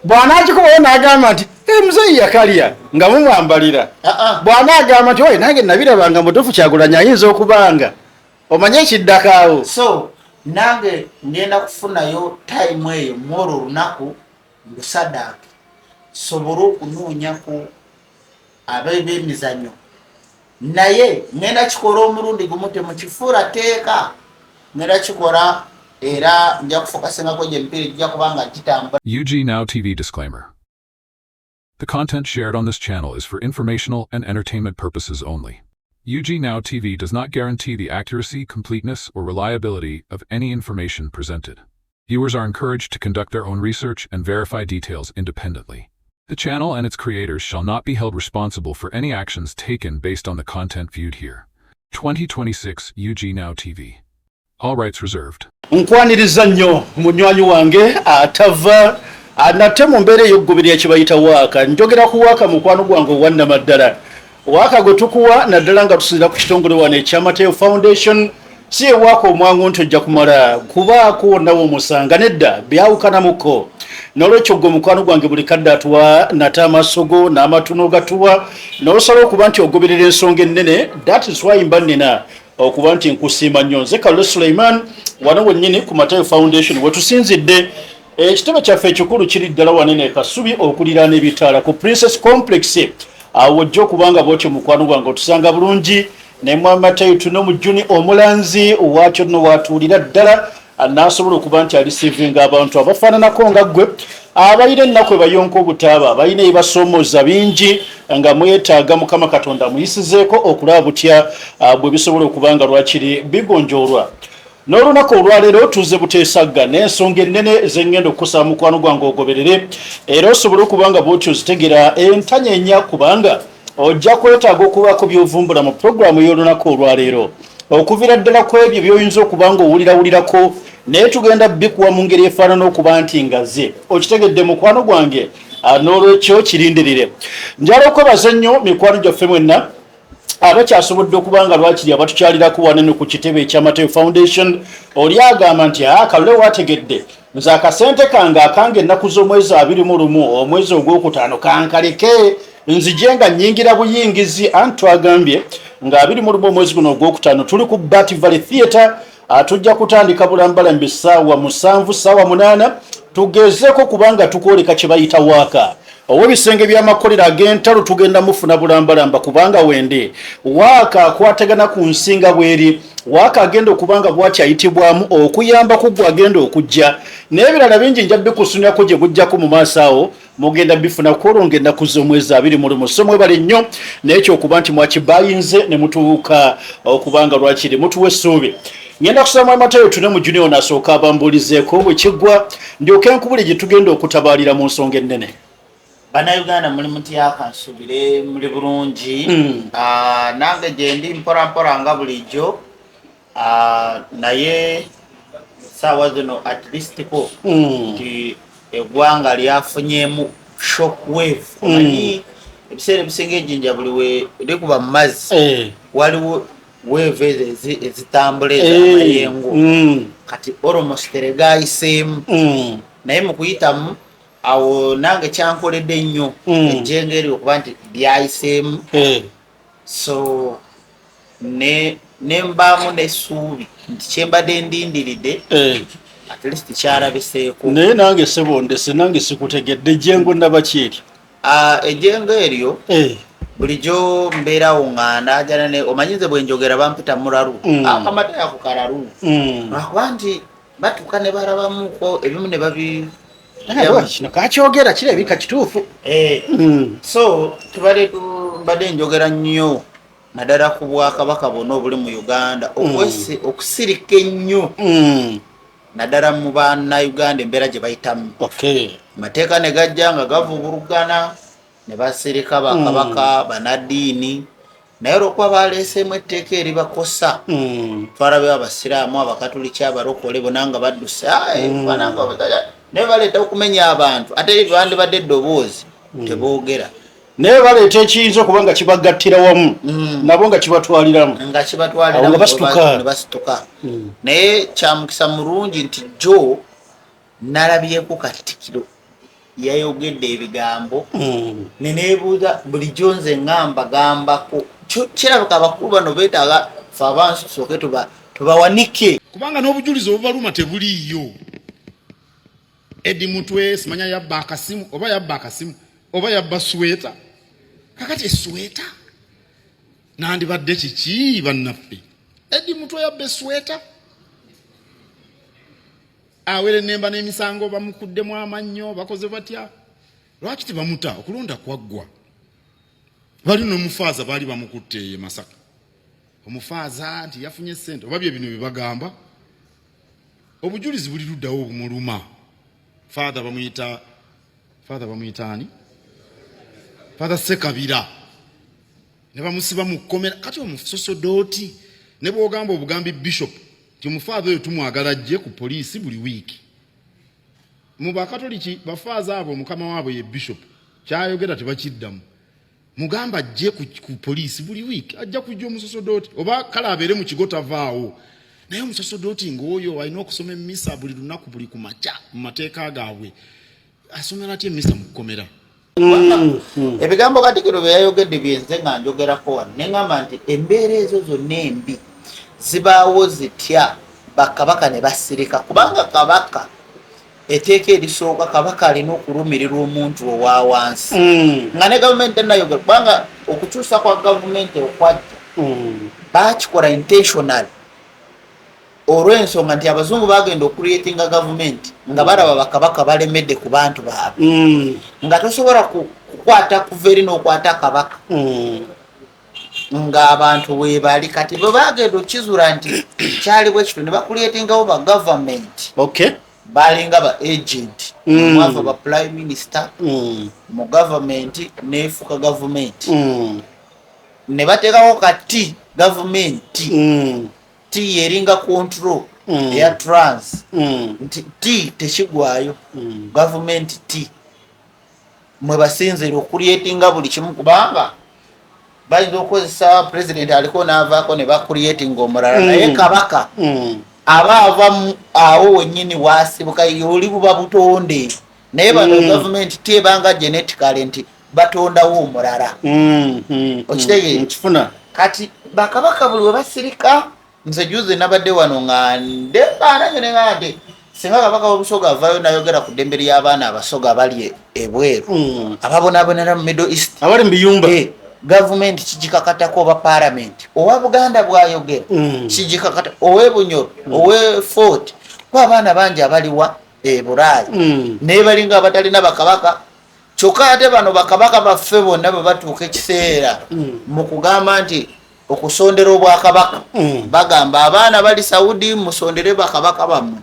Bw'anaakikubawo n'agamba nti, "Eh, muzeeyi yakalya," nga mumwambalira. Ah, ah. Bw'anaagamba nti, "Oye, nange nabirabanga, mutuufu, Kyagulanyi ayinza okubanga," omanye ekiddako awo. So nange ngenda kufunayo time eyo mwolwo olunaku ndusadaake sobole okunoonyaku ab'ebyemizanyo, naye ngenda kikola omulundi gumu, temukifuula teeka. Ngenda kikola era nja kufocusingako gye emipiira gijja kuba nga gitambula. UG Now TV disclaimer. The content shared on this channel is for informational and entertainment purposes only. UG Now TV does not guarantee the accuracy, completeness, or reliability of any information presented. Viewers are encouraged to conduct their own research and verify details independently. The channel and its creators shall not be held responsible for any actions taken based on the content viewed here. 2026 UG Now TV. All rights reserved. Nkwaniriza nnyo munywanyi wange atava nate mu mbeera ey'okugoberera kye bayita waaka. Njogera ku waaka, mukwano gwange owannamaddala, waaka gwe tukuwa naddala nga tusinzira ku kitongole wano ekyamateyo Foundation. Si ewaaka omwangu nti ojja kumala kubaako nawe omusanga, nedda, byawukanamuko. N'olwekyo gwe mukwano gwange buli kadde atuwa nate amaaso go n'amatu gatuwa n'osala okuba nti ogoberera ensonga ennene. That is why mba nnina okuba nti nkusiima nnyo. Nze Kalule Suleiman, wano wennyini ku Matayo Foundation wetusinzidde. Ekitebe kyaffe ekikulu kiri ddala wanene e Kasubi, okuliraana ebitaala ku Princess Complex. Awo ojja okubanga bwotyo, mukwano gwange, otusanga bulungi. Ne mwamatayo tuno mu Juni omulanzi waatyo nno watuulira ddala n'asobola okuba nti areceivinga abantu abafaananako nga ggwe, abalina ennaku ebayonka obutaaba, abalina ebibasoomooza bingi nga mwetaaga Mukama Katonda amuyisizeeko okulaba butya bwe bisobola okuba nga lwakiri bigonjoolwa. N'olunaku olwaleero tuzze buteesagga n'ensonga ennene zengenda okukusaba, mukwano gwange, ogoberere era osobole okuba nga bwotyo ozitegera entanya enya, kubanga ojja kwetaaga okubaako by'ovumbula mu puroguramu y'olunaku olwaleero, okuviira ddala ku ebyo by'oyinza okuba nga owulirawulirako, naye tugenda bikuwa mu ngeri efaanana okuba nti ngaze okitegedde, mukwano gwange. N'olwekyo kirindirire. Njala okwebaza ennyo mikwano gyaffe mwenna abakyasobodde okuba nga lwakiri abatukyalirako wanene ku kitebe ekyamateyo Foundation. Oli agamba nti, "Aa, Kalule, wategedde, nze akasente kange akange ennaku z'omwezi 21 omwezi ogwokutaano kankaleke nzije nga nnyingira buyingizi." Anti twagambye nga 21 omwezi guno ogwokutaano tuli ku Bat Valley Theatre. Tujja kutandika bulambala mu bissaawa 7, ssaawa 8, tugezeeko kubanga tukwoleka kye bayita waaka ow'ebisenge by'amakolero ag'entalo. Tugenda mufuna bulambalamba kubanga wende waaka akwatagana ku nsinga bweri waaka agenda okuba nga bwati ayitibwamu okuyamba ku gwe agenda okujja n'ebirala bingi. Nja bikusunyako gye bujjako mu maaso awo, mugenda bifuna kwolwo ng'ennaku z'omwezi 21. So mwebale nnyo naye kyokuba nti mwakibayinze ne mutuuka okuba nga lwakiri mutuwa essuubi. Ngenda kusaba Matayo tune mu junior nasooka abambuulizeeko, bwe kiggwa ndyoke nkubule gye tugenda okutabaalira mu nsonga ennene. Bannayuganda, muli mutya? Kansubire muli bulungi. Ah, nange gyendi mpola mpola nga bulijjo. Ah, naye saawa zino at least ko nti eggwanga lyafunyemu shock wave. Omanyi ebiseera ebisinga ejjinja buli we likuba mu mazzi, waliwo wave ezo ezitambula ez'amayengo. Kati almost gayiseemu, naye mu kuyitamu awo nange kyankoledde nnyo ejjengo eryo okuba nti lyayiseemu. So ne nembaamu n'essuubi nti kyembadde ndindiridde at least kyalabiseeko. Naye nange sebo ndese, nange sikutegedde ejjengo nabaki eryo? Ah, ejjengo eryo, bulijjo mbeerawo nga ndaajana ne omanyi nze bwe njogera bampita mulalu. Akamata yako kalalu, lwakuba nti batuuka ne balabamuko ebimu ne babi Kino kakyogera kirabika kituufu. So tubadde mbadde njogera nnyo naddala ku bwakabaka bwonna obuli mu Uganda, okusirika ennyo naddala mu bannayuganda embeera gye bayitamu. Amateeka ne gajja nga gavugulugana ne basirika bakabaka, bannaddiini, naye olwokuba baleeseemu etteeka eribakosa, twalabewo abasiraamu, abakatuliki, abalokole bonna nga badduse. Naye baleeta okumenya abantu, ate bandibadde eddoboozi teboogera. Naye baleeta ekiyinza okuba nga kibagattira wamu nabo nga kibatwaliramu. Nga kibatwaliramu. Awo nga basituka. Ne basituka. Naye kyamukisa mulungi nti jo nalabyeko katikiro. Yayogedde ebigambo neneebuuza bulijjo nze ŋŋamba gambako. Kirabika abakulu bano beetaaga fe abansi tusooke tubawanike. Kubanga n'obujulizi obubaluma tebuliiyo. Eddie Mutwe simanya yabba akasimu oba yabba akasimu oba yabba sweta. Kakati esweta nandibadde kiki bannaffe? Eddie Mutwe yabba esweta, awere nemba n'emisango bamukuddemu amannyo, bakoze batya? Lwaki tebamuta? Okulonda kwaggwa, bali n'omufaaza baali bamukutte e Masaka, omufaaza nti yafunye ssente oba bye bino bye bagamba. Obujulizi buli luddawo obumuluma? Father bamuyita, Father bamuyita ani? Father Sekabira, ne bamusiba mu kkomera. Kati omusosodooti ne bw'ogamba obugambi bishop nti omufaatha oyo tumwagala ajje ku poliisi buli wiiki. Mu Bakatoliki bafaaza abo mukama waabwe ye bishop, kyayogera tebakiddamu. Mugamba ajje ku poliisi buli wiiki, ajja kujja omusosodooti, oba kale abeere mu kigo tavaawo. Naye omusosodooti ng'oyo alina okusoma emmisa buli lunaku, buli ku makya mu mateeka gaabwe, asomera atya emmisa mu kkomera? Ebigambo Katikiro bye yayogedde byenze nga njogerako wano, ne ŋŋamba nti embeera ezo zonna embi zibaawo zitya bakabaka ne basirika? Kubanga kabaka, etteeka erisooka, kabaka alina okulumirirwa omuntu owa wansi nga ne gavumenti tenayogera, kubanga okukyusa kwa gavumenti okwajja bakikola intentional olw'ensonga nti abazungu bagenda okucreatinga gavumenti nga balaba bakabaka balemedde ku bantu baabwe, nga tosobola kukwata kuva eri n'okwata kabaka ng'abantu weebali. Kati bwe bagenda okukizula nti kyali bwe kityo, ne bacreatingawo ba gavumenti balinga ba agent, mwava ba prime minister mu gavumenti neefuka gavumenti, ne bateekako kati gavumenti T eringa control eya trans nti T tekigwayo. Gavumenti T mwe basinzira okucreatinga buli kimu, kubanga bayinza okukozesa president aliko n'avaako ne bacreatinga omulala, naye kabaka aba ava awo wennyini wasibuka, oli buba butonde. Naye bano gavumenti tebanga genetically nti batondawo omulala. Okitegeera? Nkifuna. Kati bakabaka buli we basirika. Nze juzi nabadde wano nga ndebaana nyo, neŋaa nti singa kabaka w'Obusoga avaayo nayogera ku ddembe ly'abaana Abasoga abali ebweru, ababonaabonera mu Middle East, abali mu biyumba, gavumenti kigikakatako oba palamenti. Owa Buganda bwayogera, kigikakata owe Bunyoro, owe Fort, kuba abaana bangi abaliwa e Burayi naye balinga abatalina bakabaka. Kyokka ate bano bakabaka baffe bonna bwe batuuka ekiseera mu kugamba nti okusondera obwakabaka, bagamba abaana bali Saudi, musondere bakabaka bammwe.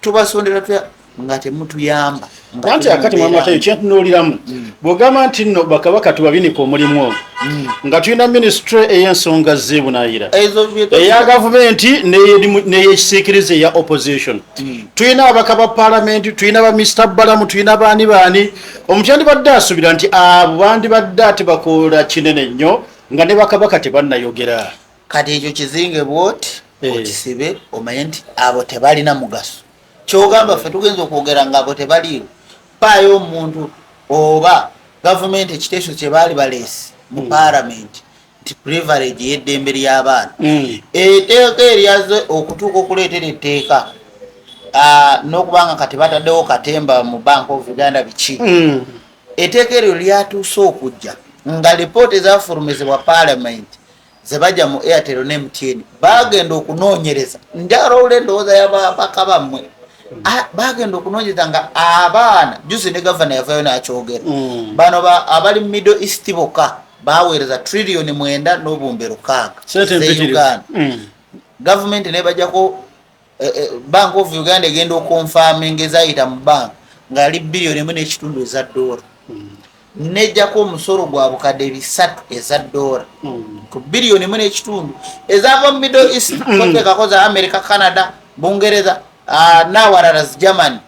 Tubasondera tutya nga temutuyamba, nga Anti akati tuli mu mwami Matayo, kyentunuuliramu, bw'ogamba nti nno bakabaka tubabinika omulimu ogwo, nga tulina minisitule ey'ensonga z'ebunaayira, ezo eya gavumenti n'eyekisiikirize eya opposition, tulina ababaka ba paalamenti, tulina ba Mr Balamu, tulina baani baani, omuntu yandibadde asuubira nti abo bandibadde ate bakola kinene nnyo nga ne bakabaka tebannayogera. Kati ekyo kizinge bwoti, okisibe, omanye nti abo tebalina mugaso. Kyogamba ffe tugenza okwogera nga abo tebaliiwo. Paayo omuntu oba gavumenti ekiteeso kye baali baleese mu paalamenti nti privilege ey'eddembe ly'abaana, etteeka eryaze okutuuka okuleetera etteeka, n'okubanga kati bataddewo katemba mu Bank of Uganda biki, etteeka eryo lyatuuse okujja nga lipoota ezafulumizibwa paalamenti ze bajja mu Airtel ne MTN. Bagenda okunoonyereza, njagala owula endowooza y'ababaka bammwe. Bagenda okunoonyereza nga abaana, juzi ne gavana yavayo n'akyogera, bano abali mu Middle East bokka baweereza 9,6 trillion Sente ze empitirivu. Uganda. Gavumenti nebajjako, Bank of Uganda egenda okonfaminga ezayita mu bank nga yali 1.5 biliyoni eza dola, nejjako omusolo gwa 300,000 eza dola ku 1.5 biliyoni ezava mu Middle East, toteekako za America, Canada, Bungereza, nawalala zi Germany.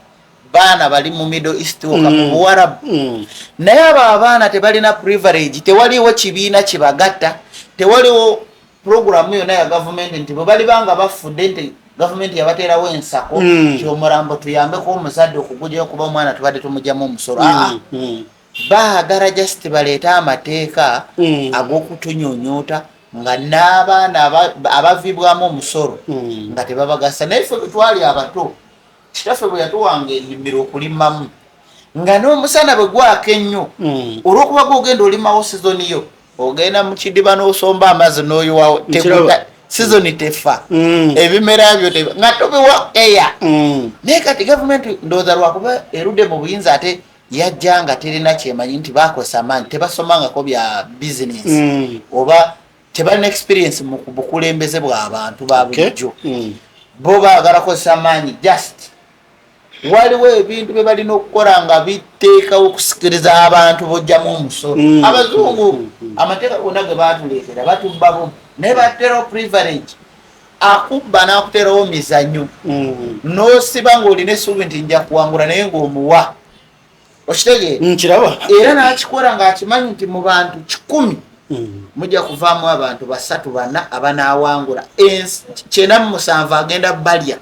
Baana bali mu Middle East woka, mu Buwarabu. Naye abo abaana tebalina privilege, tewaliwo kibiina kibagatta, tewaliwo puroguramu yonna ya gavumenti nti bwe balibanga bafudde nti Gavumenti yabateerawo ensako kyomulambo tuyambeko omuzadde okugugyayo kuba omwana tubadde tumugyamu omusolo. Aa, baagala just baleete amateeka ag'okutunyunyuuta nga n'abaana abavibwamu omusolo nga tebabagasa. Naye ffe bwe twali abato, kitaffe bwe yatuwanga ennimiro okulimamu, nga n'omusana bwe gwaka ennyo, olw'okuba gwogenda olimawo sizoni yo, ogenda mu kidiba n'osomba amazzi n'oyiwawo, Nkiraba. Sizoni tefa, ebimera byo nga tobiwa eya. Naye kati gavumenti ndowooza lwakuba erudde mu buyinza, ate yajja nga terina kyemanyi nti bakozesa amaanyi, tebasomangako bya bizinesi oba tebalina experience mu bukulembeze bw'abantu ba bulijjo. Bo baagala kozesa amaanyi. Just waliwo ebintu bye balina okukola nga biteekawo okusikiriza abantu bojjamu omusolo. Abazungu amateeka gonna ge batuleetera batubbabo, naye baterawo privilege. Akubba n'akuterawo mizannyo, n'osiba ng'olina essuubi nti nja kuwangula, naye ng'omuwa, okitegeera? Nkiraba. Era n'akikola ng'akimanyi nti mu bantu 100 mujja kuvaamu abantu basatu bana abanaawangula, 97 agenda balya.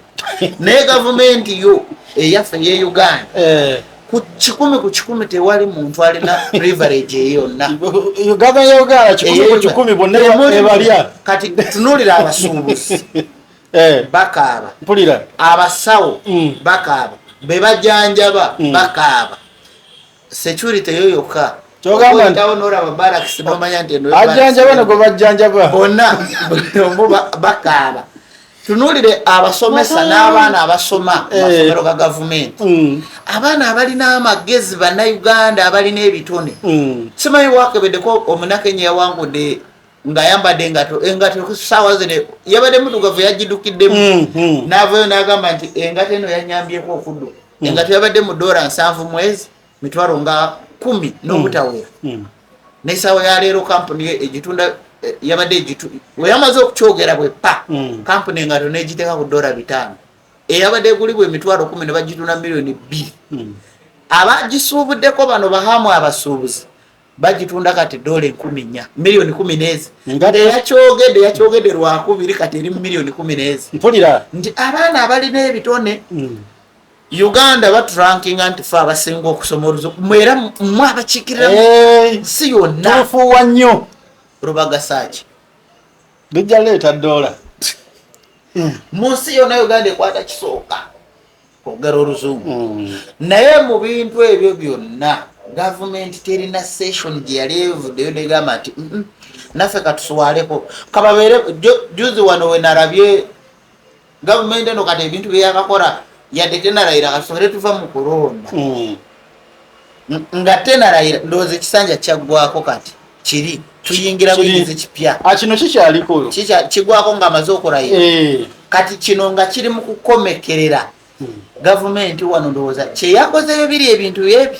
Naye gavumenti yo eyaffe eye Uganda, ku 100 ku 100 tewali muntu alina privilege eyonna. Gavumenti ya Uganda 100 ku 100 bonna ebalya. Kati tunuulira abasuubuzi, bakaaba. Mpulira. Abasawo bakaaba, be bajanjaba bakaaba, security yo yokka. Kyogamba nti- Oyitawo n'olaba barracks nomanya nti eno Ajjanjaba ne gwe bajjanjaba. Bonna buli omu bakaaba. Tunuulire abasomesa n'abaana abasoma mu masomero ga gavumenti, abaana abalina amagezi, bannayuganda abalina ebitone. Simanyi wakebeddeko omunakenya yawangudde ng'ayambadde engato. Engato saawa zino yabadde muddugavu, yagidukiddemu. N'avayo n'agamba nti engato eno yanyambyeko okudduka. Engato yabadde mu dola 70 mwezi mitwalo nga 10 n'obutawera. N'essaawa ya leero kampuni egitunda yabadde egitu we yamaze okukyogera bwe pa kampuni engato n'egiteeka ku dola 5, eyabadde egulibwa emitwalo 10 ne bagitunda miliyoni 2. Abagisuubuddeko bano bahamu abasuubuzi bagitunda kati dola 4000, miliyoni 10 n'ezi. Eyakyogedde yakyogedde lwakubiri, kati eri mu miliyoni 10 n'ezi. Mpulira. Nti abaana abalina ebitone, Uganda baturankinga nti fe abasinga okusoma oluzungu, mwera mmwe abakiikirira nsi yonna. Tufuuwa nnyo. Rubagasaki. Bijja leeta dola. Mu nsi yonna Uganda ekwata kisooka kwogera oluzungu. Naye mu bintu ebyo byonna gavumenti terina session gye yali evuddeyo negamba nti, naffe katuswaleko kababeere." Juzi wano wenarabye gavumenti eno kati ebintu byeyakakola, yadde tenalayira, katusobole tuva mu kulonda nga tenalayira, ndowooza ekisanja kyaggwako, kati kiri tuyingira Kiri. buyingizi kipya. Ah, kino kikyaliko. Kigwako ng'amaze okulayira. Kati kino nga kiri mu kukomekerera, gavumenti wano ndowooza kyeyakozeyo biri ebintu ebi.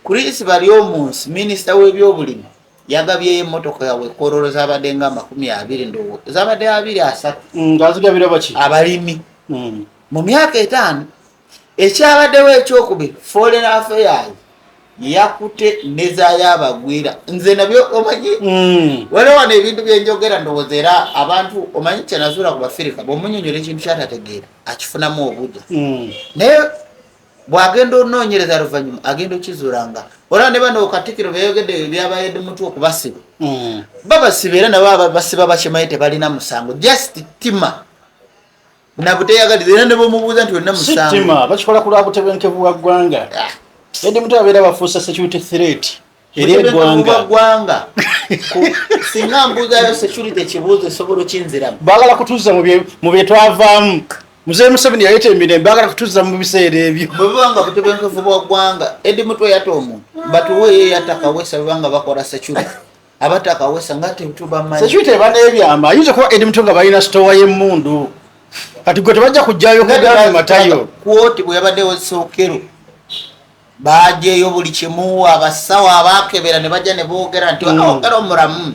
Chris Baryomunsi, minisita w'ebyobulimi, yagabyeyo emmotoka yawe Kololo, zabadde nga 20, ndowooza zabadde abiri asatu. Ng'azigabira baki? Abalimi. Mu myaka 5 ekyabaddewo ekyokubiri, foreign affairs yakute nezaayo abagwira. Nze nabyo omanyi, waliwo wano ebintu byenjogera, ndowooza era abantu omanyi kyenazuula ku bafirika, bw'omunyonyola ekintu kyatategeera akifunamu obujja, naye bw'agenda onoonyereza luvannyuma agenda okizuula. Nga olaba ne bano Katikiro beyogedde ebyabayedde mutwe okubasiba, babasiba era nabo ababasiba bakimanyi tebalina musango, just tima nabuteyagaliza. Era ne bwomubuuza nti olina musango? Sitima bakikola ku lwa butebenkevu bwa ggwanga. Eddie Mutwe abeera bafuusa security threat eri Butebenkevu bwa eggwanga. Ggwanga. Singa mbuuzayo security ekibuuzo, esobola okinziramu? Baagala kutuzza mu bye twavaamu. Muzeeyi Museveni yaleeta emirembe, baagala kutuzza mu biseera ebyo. Bwe buba nga butebenkevu bwa ggwanga, Eddie Mutwe yatta omuntu, batuweeyo eyatta Kawesa. Bwe bakola security abatta Kawesa nga tetubamanyi. Security eba n'ebyama. Ayinza kuba Eddie Mutwe nga balina sitowa y'emmundu, kati gwe tebajja kujjayo kugamba matayo. Kwoti bwe yabaddewo Sookero, bajeeyo buli kimu, abasawo abakebera ne bajja ne boogera nti Okero mulamu.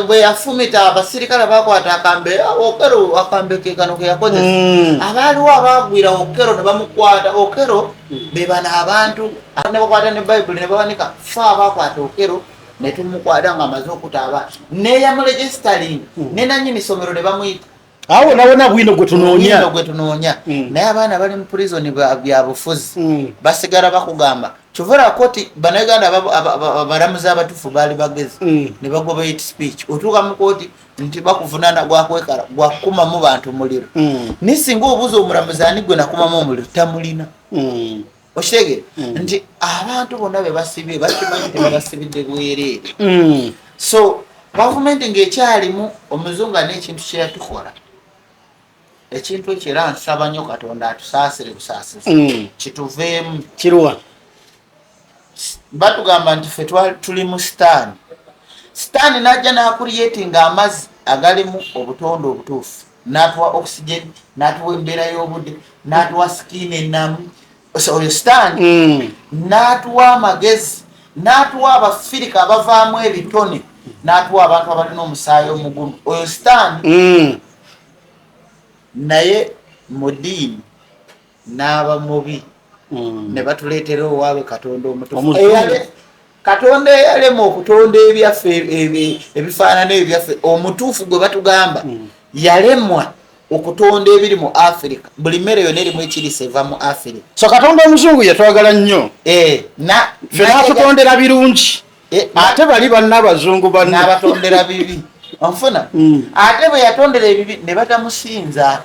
Bwe yafumita abasirikale bakwata akambe, Okero akambe ke kano ke yakozesa. Abaaliwo abagwira Okero ne bamukwata Okero be bano abantu ne bakwata ne Bayibuli ne bawanika. Fe abakwata Okero ne tumukwata ng'amaze okuta abaana, neyamuregistering ne nanyini somero ne bamuyita. Awo nawona bwino gwe tunoonya, gwe tunoonya. Naye abaana bali mu prison bya bufuzi, basigala bakugamba kyovera kooti. Bannayuganda abalamuzi abatuufu baali bagezi ne bagoba hate speech. Otuuka mu kooti nti bakuvunaana gwakwekala gwakukumamu bantu muliro, naye singa obuuza omulamuzi ani gwe nakumamu omuliro, tamulina. Okitegeera nti abantu bonna be basibye bakimanyi tebabasibidde bwereere. So gavumenti ng'ekyalimu omuzungu alina ekintu kyeyatukola, ekintu ekyo era nsaba nnyo Katonda atusaasire busaasizi kituveemu. Kiruwa? Batugamba nti ffe tuli mu sitaani. Sitaani najja n'acreatinga amazzi agalimu obutonde obutuufu, n'atuwa oxygen, n'atuwa embeera y'obudde, n'atuwa skin enamu. So oyo sitaani n'atuwa amagezi, n'atuwa abafirika abavaamu ebitone, n'atuwa abantu abalina omusaayi omugumu. Oyo sitaani. Naye mu ddiini n'aba mubi ne batuleetera owaabwe Katonda omutuufu. Omuzungu. Katonda eyalema okutonda ebyaffe ebifaanana ebyaffe omutuufu gwe batugamba yalemwa okutonda ebiri mu Afirika. Buli mmere yonna erimu ekirisa eva mu Afirika. So Katonda omuzungu yatwagala nnyo. Eh, ffe n'atutondera birungi, ate bali banna abazungu banne n'abatondera bibi. Onfuna? Ate bwe yatondera ebibi ne batamusinza,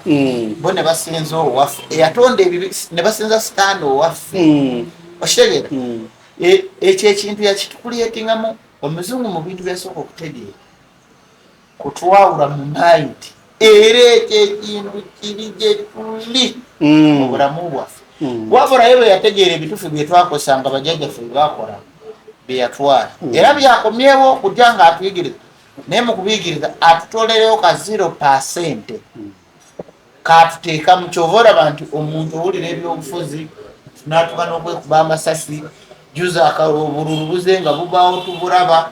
bo ne basinza owaffe eyatonda ebibi, ne basinza sitaani owaffe. Okitegeera? Ekyo ekintu yakitucreatingamu omuzungu. Mu bintu byasooka okutegeera kutwawula mu mind, era ekyo ekintu kiri gye tuli mu bulamu bwaffe. Wabula ye bwe yategeera ebituufu bye twakosanga bajjajjaffe bye bakola bye yatwala, era byakomyewo okujja nga atuyigiriza. Naye mu kubiyigiriza atutolerewo ka 0% katuteekamu. Kyova olaba nti omuntu owulira ebyobufuzi natuka n'okwekuba amasasi juza obululu buze nga bubaawo tubulaba.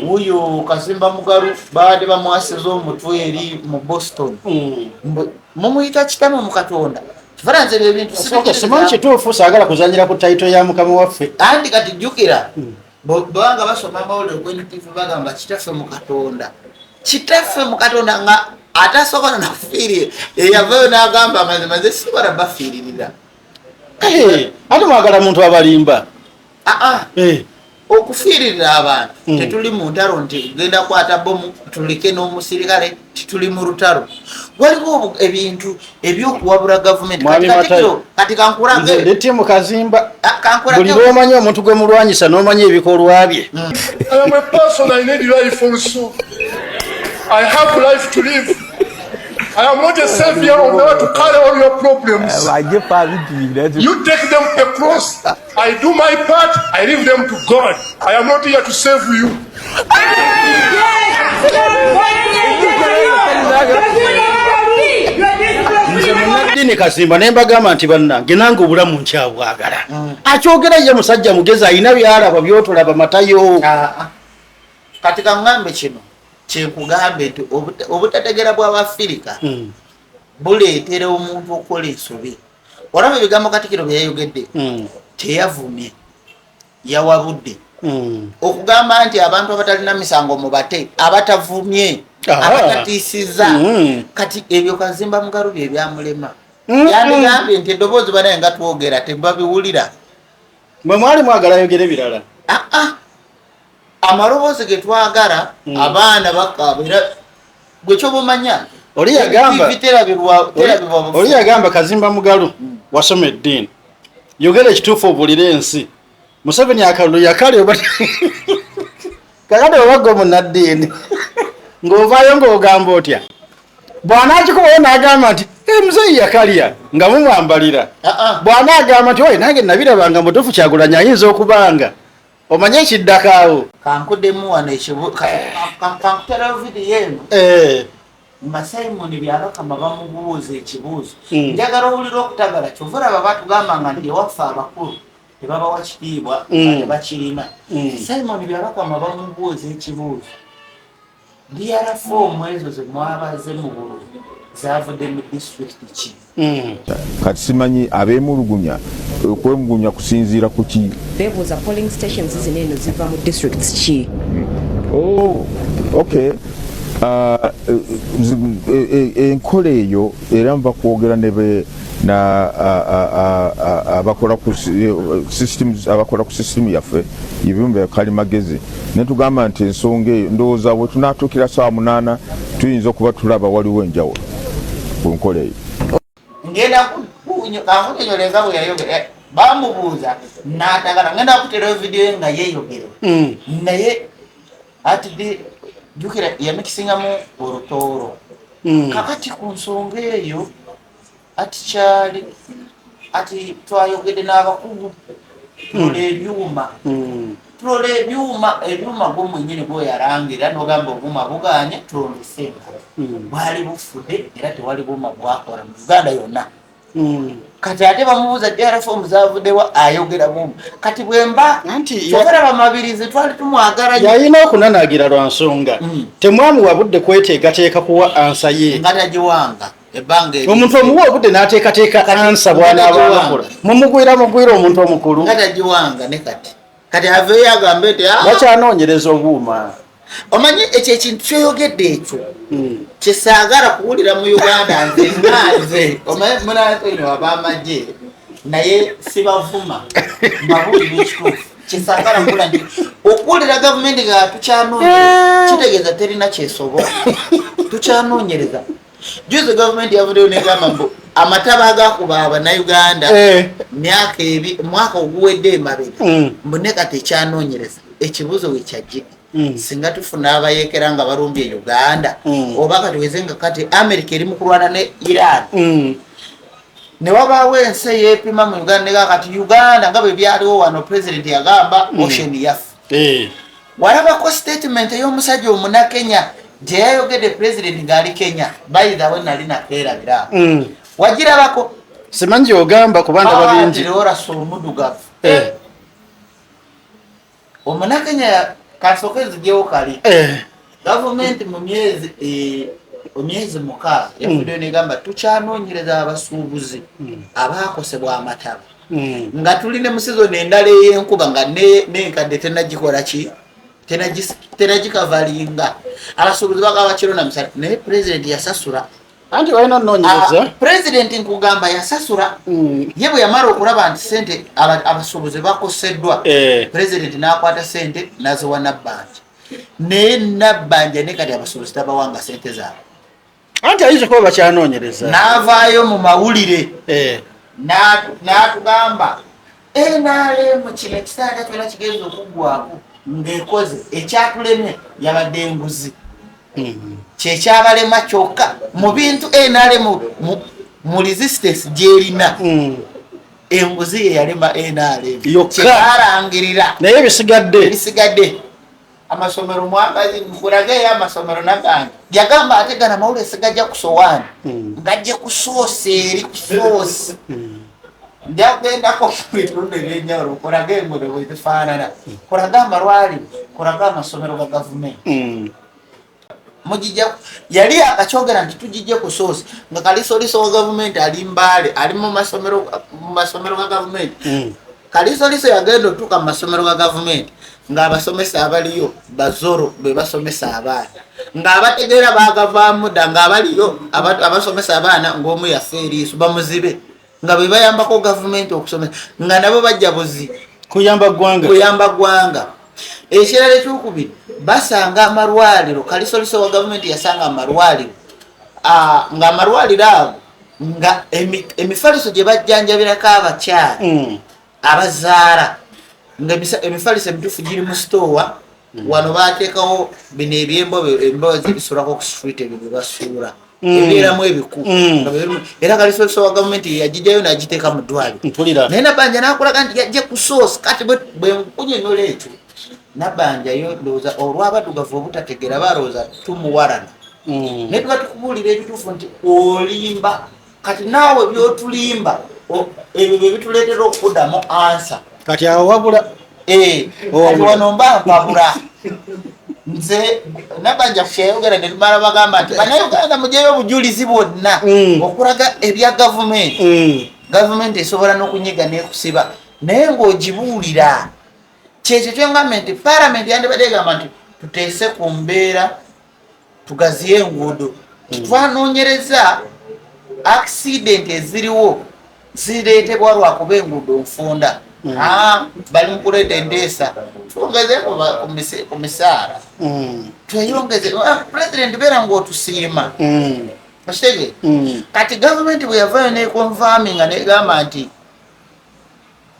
Wuyo Kazimba Mugalu babadde bamwasiza omutwe eri mu Boston. Mumuyita kitamu mu Katonda. Kifaananyi ebyo ebintu simanyi kituufu, saagala kuzanyira ku title ya mukama waffe. Anti kati jjukira, bwebanga basoma amawulire ku NTV bagamba kitaffe mu Katonda, kitaffe mu Katonda, nga atasobola nakufiirira eyavayo n'agamba amazima, nze sisobola bafiiririra. Ate mwagala muntu abalimba. Aa, okufiiririra abantu, tetuli mu ntalo nti genda kwata bomu tulike n'omusirikale, tituli mu lutalo. Waliwo ebintu ebyokuwabula gavumenti. Mwami Matayo. Kati kankulage. Nze ndi team Kazimba. Ah, kankulage. Buli lwomanya omuntu gwe mulwanyisa n'omanya ebikolwa bye. I am a person, I need life also. I have life to live. I am not a savior on earth to carry all your problems. You take them across. I do my part, I leave them to God. I am not here to save you. Nze munaddiini Kazimba ne mbagamba nti bannange, nange obulamu nkyabwagala. Akyogera ye musajja mugezi, alina byalaba byotolaba, Matayo. Ah, ah. Kati kaŋŋambe kino kyenkugambe nti obutategera bw'Abafirika buleetera omuntu okukola ensobi. Olaba ebigambo Katikiro bye yayogedde, teyavumye, yawabudde. Okugamba nti abantu abatalina misango mubate, abatavumye, abatatiisiza. Kati ebyo Kazimba Mugalu bye byamulema. Yandigambye nti eddoboozi banaye nga twogera tebabiwulira. Mwe mwali mwagala ayogere birala. Ah, ah. Amaloboozi ge twagala, abaana bakaaba, era gwe kyoba omanya Oli yagamba- TV terabirwa bufu. Oli yagamba, Kazimba Mugalu, wasoma eddiini, yogera ekituufu obulire ensi. Museveni akalulu yakali oba kakati obagga omunaddiini ng'ovaayo ng'ogamba otya bw'anaakikubayo n'agamba nti, "Eh, muzeeyi yakalya," nga mumwambalira. Ah, ah. Bw'anaagamba nti, "Oye, nange nabirabanga mutuufu, Kyagulanyi ayinza okubanga," omanye ekiddako awo. Kankuddemu wano kankuterayo vidiyo eno nga Simon Byabakama bamubuuza ekibuuzo. Njagala owulira okutagala. Kyova olaba batugambanga nti ewaffe abakulu tebabawa kitiibwa nga tebakirina. Simon Byabakama bamubuuza ekibuuzo, DR form ezo ze mwabaze mu bululu zavudde mu disitulikiti ki? Kati simanyi abeemulugunya, okwemulugunya kusinziira ku ki? Beebuuza polling stations zino eno ziva mu districts ki? Oh, okay. Ah, eh, eh, enkola eyo era nva kwogera nebe na abakola ku eh, systems abakola ku system yaffe ebyuma kali magezi ne tugamba nti ensonga eyo ndowooza bwe tunaatuukira saawa munaana tuyinza okuba tulaba waliwo enjawulo ku nkola eyo. Ngenda kankunyonyole nga bwe yayogera eh, bamubuuza n'atagala ngenda kuterayo vidiyo ye nga yeeyogera hmm. naye ati jjukira yamikisingamu olutooro hmm. Kakati ku nsonga eyo ati kyali ati twayogedde n'abakugu tulola hmm. ebyuma tulola ebyuma ebyuma gwo mwenyini gwoyalangira nogamba obuuma buganye tulondese engalo hmm. bwali bufudde era tewali buuma bwakola mu Uganda yonna hmm. Kati ate bamubuuza drfom zavuddewa ayogera buuma kati bwemba kyogera bamabirizi twali tumwagala yalina okunanagira lwa nsonga hmm. Temwamuwa budde kweteekateeka kuwa ansa ye nga tagiwanga. Omuntu omuwa obudde n'ateekateeka ansa bw'anaaba akola mumugwira mugwira omuntu omukulu nga tagiwanga ne kati kati aveeyo agambe nti ah! Bakyanoonyereza obuuma. Omanyi ekyo ekintu kyoyogedde ekyo hmm. Kyesaagala kuwulira mu Uganda nze nga nze omanyi munansonyiwa abamagye naye sibavuma mbabuulira ekituufu kyesaagala kuwulira nti okuwulira gavumenti nga tukyanoonyereza eh. Kitegeeza terina kyesobola tukyanoonyereza. Juzi gavumenti yavuddeyo negamba mbu amataba agakuba abanauganda eh. Myaka ebi mwaka oguwedde emabega hmm. Mbu ne kati ekyanoonyereza ekibuuzo wekyajjidde hmm. Singa tufuna abayekera nga balumbye Uganda hmm. Oba katuweze nga kati America eri mu kulwana ne Iran ne wabaawo ensi eyeepima mu Uganda nega kati Uganda nga bwe byaliwo wano president yagamba ocean yaffe eh. Walabako statement ey'omusajja omunakenya gye yayogedde president ng'ali Kenya bayithawe nali nakeerabira mm. Wagirabako? Simanyi gyogamba kuba ndaba ah, bingi. Orasa omudugavu eh. Omunakenya kasooke nzijewo kali eh. Gavumenti mu myezi eh, emyezi 6 yavuddeyo mm. Negamba tukyanoonyereza abasuubuzi mm. Abaakosebwa amataba mm. Nga tuli ne musizoni endala ey'enkuba nga n'enkadde tenagikola ki tenagikavalinga abasuubuzi bagaba kiro na misana naye pulezidenti yasasula. Anti balina onoonyereza. Ah, pulezidenti nkugamba yasasula mm. Ye bwe yamala okulaba nti sente abasuubuzi bakoseddwa eh. Pulezidenti n'akwata sente naziwa Nabbanja naye Nabbanja ne kati abasuubuzi tabawanga sente zaabwe. Anti ayinza kuba bakyanoonyereza. N'avaayo mu mawulire eh. N'atugamba NRM kino ekisaala kyona kigenza okuggwako ng'ekoze ekyatulemye yabadde enguzi hmm. Kyekyabalema kyokka mu bintu NRM mu resistance gyerina hmm. Enguzi ye yalema NRM yokka naye ebisigadde ebisigadde amasomero mwagazi nkulageyo amasomero nagandi yagamba ate gana mawulire sigajja ku sowaani hmm. Ngajje ku soosi eri ku soosi hmm. Njakugendako mu bitundu ebyenjawulo kulaga enguudo bwe zifaanana kulaga amalwaliro kulaga amasomero ga gavumenti hmm. Mugijja yali akakyogera nti tugijje ku soosi nga kalisoliso wa gavumenti ali Mbaale ali mu masomero ga gavumenti. Kalisoliso yagenda otuuka mu masomero ga gavumenti ng'abasomesa abaliyo bazoro be basomesa abaana ng'abategeera baagavaamu dda ng'abaliyo abasomesa abaana ng'omu yafa eriiso bamuzibe nga be bayambako gavumenti okusomesa nga nabo bajja buzi kuyamba ggwanga kuyamba ggwanga. Ekirala ekyokubiri basanga amalwaliro kalisoliso wa gavumenti yasanga amalwaliro nga amalwaliro ago nga emifaliso gye bajjanjabirako abakyala mm. Abazaala nga emifaliso emituufu giri mu sitoowa mm. Wano bateekawo bino ebyembobe embobe zebisulako ku street ebyo byebasuula mm. Ebibeeramu ebiku era kalisoliso wa gavumenti yagijjayo nagiteeka mu ddwaliro naye Nabbanja nakulaga nti yajje ku soosi kati bwe nkunyonyola ekyo Nabbanja yo ndowooza olw'abaddugavu obutategeera balowooza tumuwalana naye tuba tukubuulira ebituufu nti olimba kati naawe byotulimba ebyo bye bituleetera okuddamu ansa kati awo wabula eh, kati wano mba mpabula nze Nabanja kyeyogera netumala bagamba nti banauganda mujeyo obujulizi bwonna mm. Okulaga ebya gavumenti mm. Gavumenti esobola n'okunyiga nekusiba naye ng'ogibuulira kyekyo kyengambye nti palamenti yandibadde egamba nti tuteese ku mbeera. Tugaziye enguudo. Twanoonyereza accident eziriwo zireetebwa lwakuba enguudo nfunda. Ah, bali mu kuleeta endeesa, twongezeko ku misaala. Tweyongeze. Ah, president, beera ng'otusiima. Okitege? Kati gavumenti bwe yavaayo neconfirminga negamba nti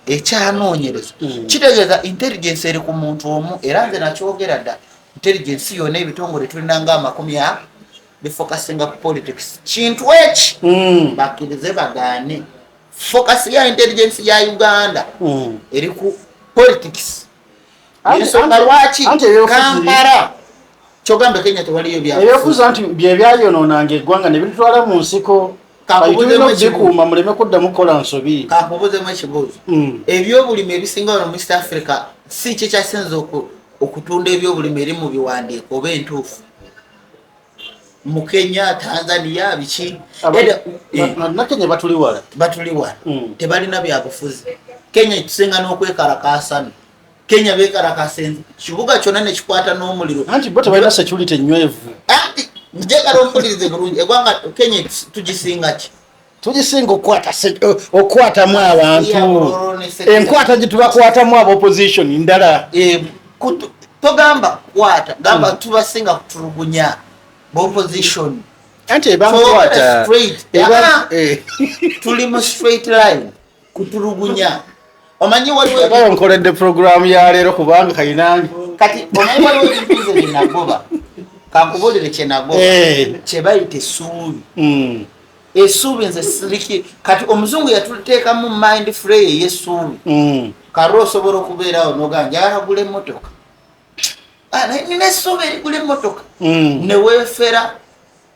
ekyanoonyereza, kitegeeza intelligence eri ku muntu omu. Era nze nakyogera dda, intelligence yonna, ebitongole tulina nga 40 a bifocusinga ku politics. Kintu eki bakkirize bagaane, focus ya intelligence ya Uganda eri ku politics. Ensonga lwaki Anti ebyobufuzi- Kampala, kyogambe Kenya tewaliyo byabufuzi. Ebyobufuzi anti bye byayonoonanga eggwanga ne bitutwala mu nsiko. Kankubuuzemu Tulina ekibuuzo. okubikuuma muleme kuddamu kukola nsobi. Kankubuuzemu ekibuuzo. Ebyobulimi ebisinga wano mu East Africa, si ki kyasinza okutunda ebyobulimi eri mu biwandiiko oba entuufu mu Kenya, Tanzania, biki? Nakenya batuli wala. Batuli wala. Tebalina byabufuzi. Kenya tusinga n'okwekalakaasano. Kenya bekalakasa kibuga kyonna nekikwata n'omuliro. Anti bo tebalina security enywevu. Anti njagala ompulirize bulungi. Eggwanga Kenya tugisinga ki? Tugisinga okukwatamu abantu. Enkwata gye tubakwatamu aba opposition ndala. Eh, togamba kukwata, gamba tubasinga kutulugunya opposition. Anti ebankwata. Straight. Tuli mu straight line kutulugunya. Omanyi waliwo Abayo nkoledde programu ya leero kubanga kayinange. Kati omanyi waliwo ebintu nze byenagoba. Kankubuulire kyenagoba. Kye bayita essuubi. Essuubi nze siriki. Kati omuzungu yatuteekamu mind frame ey'essuubi. Kale osobola okubeerawo nogaa njagala gula emmotoka. Ah, naye nina essuubi erigula emmotoka. Neweefera.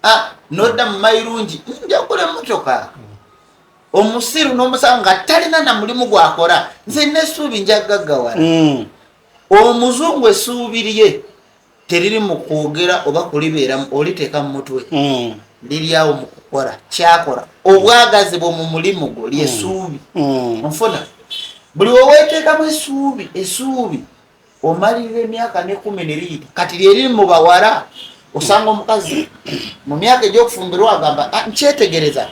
Ah, nodda mu mayirungi, nja kugula emmotoka. Omusiru n'omusanga nga talina na mulimu gwakola, nze nina essuubi nja gaggawala. Omuzungu essuubi lye teriri mu kwogera oba kulibeeramu, oliteeka mu mutwe. Liri awo mu kukola kyakola. Obwagazi bwo mu mulimu gwo lyessuubi. Nfuna buli weweteekamu essuubi, essuubi omalirira emyaka nekumi neriyita. Kati lyeriri mu bawala, osanga omukazi mu myaka egyokufumbirwa agamba, "Ah, nkyetegereza."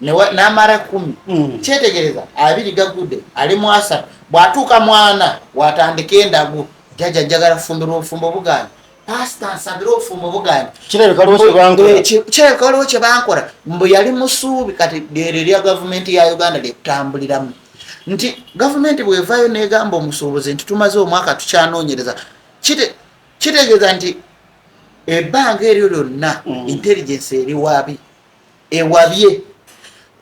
N'amala 10, kyetegereza 20 gagudde, ali mu 30, bw'atuuka mwana watandika endagu, "Jjajja, njagala kufumbirwa, obufumbo buganye. Pasita, nsabire, obufumbo buganye." Kirabika waliwo kye bankola. Eh, kirabika waliwo kye bankola. Mbu yali musuubi. Kati lyeryo erya gavumenti ya Uganda lyetutambuliramu, nti gavumenti bwevaayo negamba omusuubuzi nti tumaze omwaka tukyanoonyereza, kitegeeza nti ebbanga eryo lyonna intelligence eri wabi, ewabye.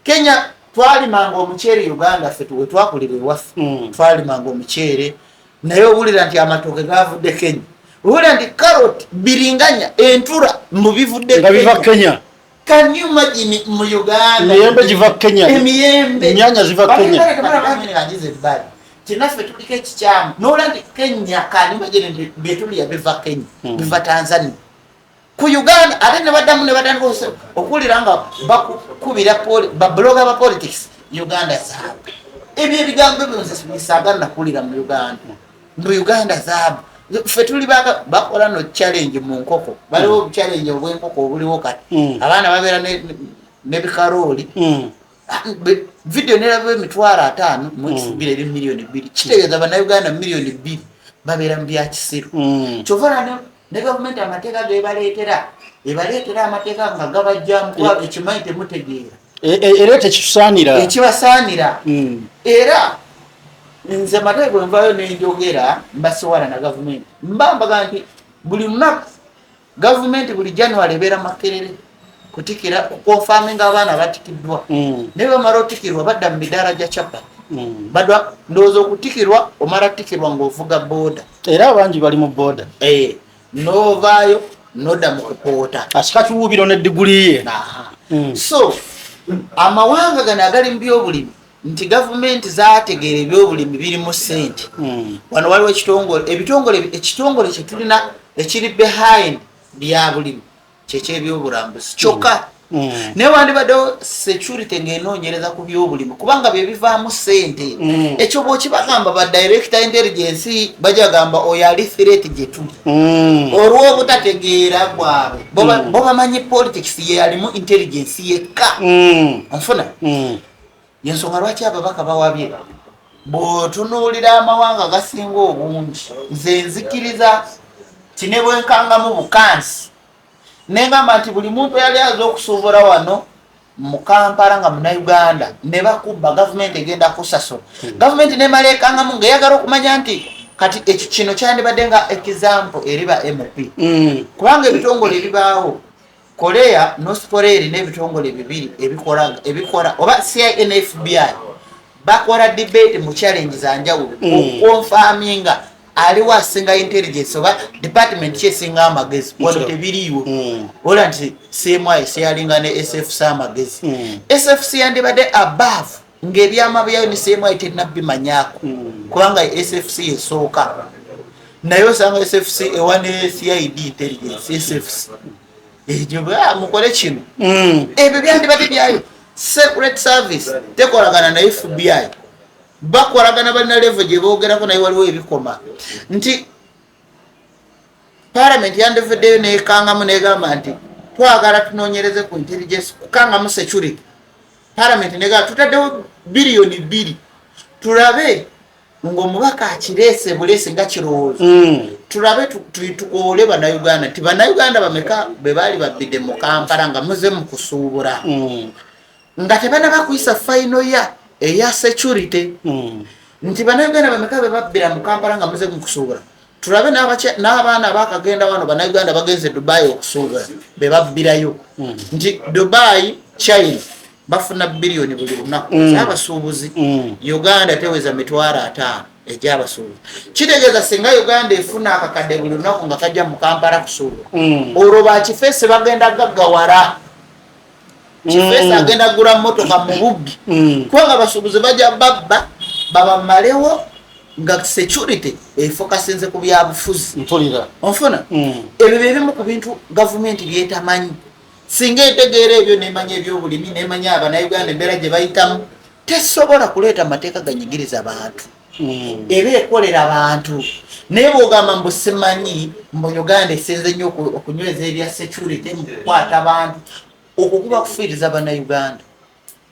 Kenya twalimanga omuceere. Uganda ffe we twakulira ewaffe twalimanga omuceere, naye owulira nti amatooke gavudde Kenya, owulira nti carrot, biringanya, entura mbu bivudde Nga biva Kenya. Can you imagine mu Uganda? Emiyembe giva Kenya. Emiyembe. Ennyaanya ziva Kenya. Agize ebbali tinaffe tuliko ekikyamu nola nti Kenya. Can you imagine nti byetulya biva Kenya, biva Tanzania ku Uganda? Ate ne baddamu ne batandika okuwulira nga bakukubira bablogger ba politics, Uganda zaabu. Ebyo ebigambo ebyo nze bisaaga nakuwulira mu Uganda, mu Uganda zaabu. Ffe tuli bakola no challenge mu nkoko. Baliwo challenge obw'enkoko obuliwo kati. Abaana babeera nebikarooli. Ah, video neraba 500,000 mu 2000 eri 2 million. Kitegeeza bannayuganda 2 million babeera mu byakisiru. Kyova olaba ne gavumenti amateeka gebaleetera, ebaleetera amateeka nga gabajjamu kuba ekimanyi temutegeera. Era tekitusaanira. Ekibasaanira. Era nze mateeka bwe nvaayo nenjogera, mbasiwala na gavumenti, mba mbaga nti buli lunaku gavumenti buli January ebeera Makerere kutikira, kuconfirminga abaana batikiddwa. Naye bamala otikirwa badda mu midaala gya capati. Badwa ndowooza okutikirwa, omala tikirwa ng'ovuga booda. Era abangi bali mu booda. Eh, novaayo nodda mu kupoota. Asika kiwuubiro ne diguli ye. Aha. So amawanga gano agali mu byobulimi, nti gavumenti zategeera ebyobulimi birimu ssente. Wano waliwo ekitongole, ebitongole, ekitongole kyetulina ekiri behind byabulimi kyekyebyobulambuzzi kyokka. Naye wandibaddewo security ng'enoonyereza ku byobulimi, kubanga bye bivaamu ssente. Ekyo bw'okibagamba ba director intelligence bajja gamba oyo ali threat gye tuli. Olw'obutategeera bwabwe, bo bamanyi politics ye yalimu intelligence yekka. Onfuna? Yensonga lwaki ababaka bawabye. Bw'otunuulira amawanga gasinga obungi, nze nzikiriza kine bwenkangamu bukansi nengamba nti buli muntu eyali aza okusuubula wano mu Kampala nga Munauganda ne bakubba, gavumenti egenda kusasula. Gavumenti nemala ekangamu ngaeyagala okumanya nti kati ekyo kino kyandibadde nga example eri ba MP, kubanga ebitongole ebibaawo Korea, North Korea erina ebitongole bibiri ebikola oba CIA ne FBI, bakola debate mu challenge za njawulo okuconfirminga aliwo asinga intelligence oba department ki esinga amagezi. Wano tebiriiwo. Ola nti CMI seyalinga ne SFC amagezi. SFC yandibadde above ng'ebyama byayo ne CMI terina bimanyaako, kubanga SFC esooka, naye osanga SFC ewa ne CID intelligence. SFC egyo mukole kino. Ebyo byandibadde byayo. Secret Service tekolagana na FBI, bakolagana, balina level gye boogerako, naye waliwo ebikoma nti Parliament yandivuddeyo nekangamu negamba nti twagala tunoonyereze ku intelligence, kukangamu security. Parliament negamba tutaddewo 2 biliyoni tulabe ng'omubaka akireese buleese nga kirowoozo, tulabe tukoole Bannayuganda nti Bannayuganda bameka be baali babbidde mu Kampala nga muze mu kusuubula, nga tebanaba kuyisa final ya eya security, nti Bannayuganda bameka be babbira mu Kampala nga muze mu kusuubula, tulabe n'abaana bakagenda wano. Bannayuganda bagenze Dubai okusuubula, be babbirayo, nti Dubai, China bafuna biliyoni buli lunaku ez'abasuubuzi. Uganda teweza 500,000 egy'abasuubuzi. Kitegeeza singa Uganda efuna akakadde buli lunaku nga kajja mu Kampala kusuubula, olwo bakifeese bagenda gaggawala. Kifeesi agenda gula motoka mu bubbi, kubanga abasuubuzi bajja babba babamalewo nga security efokasinze ku byabufuzi. Mpulira. Onfuna? Ebyo byebimu ku bintu gavumenti byetamanyi. Singa etegeera ebyo, nemanya ebyobulimi, nemanya Abanauganda embeera gye bayitamu, tesobola kuleeta mateeka ganyigiriza bantu. Eba ekolera bantu. Naye bwogamba mbu simanyi mbu Uganda esinze nnyo okunyweza ebya security mu kukwata bantu, okwo kuba kufiiriza Bannayuganda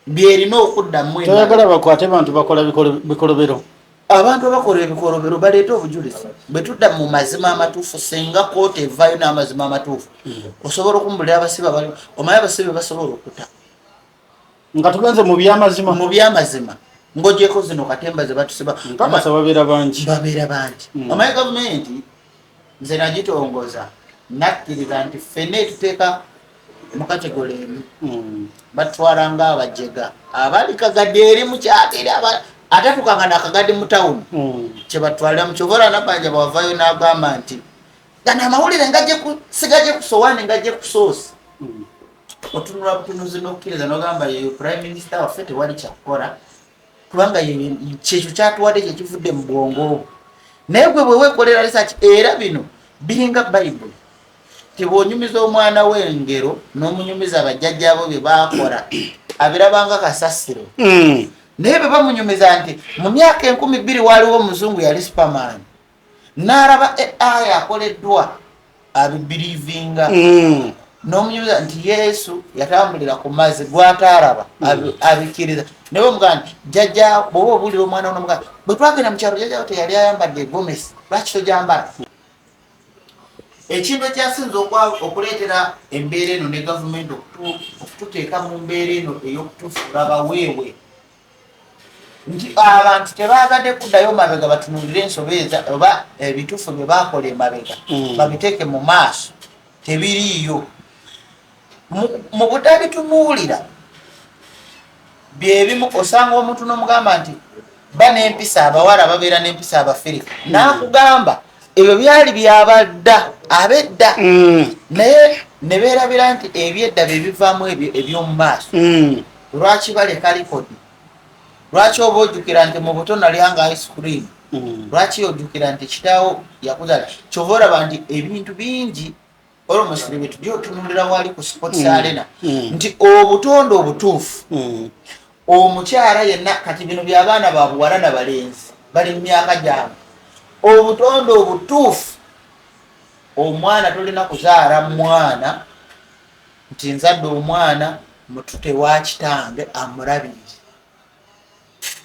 byerina okuddamu. Toyagala bakwate bantu bakola bikolobero. Abantu abakola ebikolobero baleete obujulizi. Bwe tudda mu mazima amatuufu, singa kooti evaayo n'amazima amatuufu, osobola okumbulira abasibe abali, omanyi abasibe basobola okuta. Nga tugenze mu byamazima. Mu byamazima, ng'ogyeko zino katemba ze batusiba. Nkakasa babeera bangi. Babeera bangi. Omanyi gavumenti nze nagitongoza, nakkiriza nti ffenna etuteeka mu category emu. Batwala nga abajega abali kagadde eri mukyalo, eri atatukanga nakagadde mu tawuni, kyebatwalira mukyova. Nabanja bwavayo n'agamba nti gano amawulire sigaje ku sowaani, ngajje ku soosi, otunula butunuzi n'okkiriza n'ogamba yeyo prime minister waffe, tewali kyakukola, kubanga kyekyo kyatuwadde kyekivudde mu bwongo obwo. Naye gwe bwe weekolera research, era bino biringa Bayibuli, tibwonyumiza omwana w'engero n'omunyumiza bajjajjaabo bye baakola, abirabanga kasasiro. Naye bwe bamunyumiza nti mu myaka 2000 waaliwo omuzungu yali superman, n'alaba AI akoleddwa, abibelievinga. N'omunyumiza nti Yesu yatambulira ku mazzi gwataalaba, abikkiriza. Naye omugaa nti jjajja, bw'oba obuulira omwana wo nomugaa, bwe twagenda mu kyalo jjajjawo teyali ayambadde egomesi, lwaki togyambala? Ekintu ekyasinza okuleetera embeera eno ne gavumenti okututeeka mu mbeera eno ey'okutufuula baweewe, nti abantu tebaagadde kuddayo mabega batunuulire ensobi oba ebituufu bye baakola emabega, babiteeke mu maaso. Tebiriiyo. Mu butabitunuulira byebimu osanga omuntu n'omugamba nti ba n'empisa, abawala babeera n'empisa Abafirika, n'akugamba ebyo byali byabadda abedda. Naye ne beerabira nti ebyedda bye bivaamu ebyo eby'omu maaso. Lwaki baleka likodi? Lwaki oba ojjukira nti mu buto nalyanga ice cream? Lwaki ojjukira nti kitaawo yakuzala? Kyova olaba nti ebintu bingi. Almost tujja otunulira wali ku sports arena nti obutonde obutuufu, omukyala yenna kati bino byabaana ba buwala na balenzi bali mu myaka gyabwe. Obutonde obutuufu, omwana tolina kuzaala mwana nti nzadde omwana mutute wa kitange amulabirire.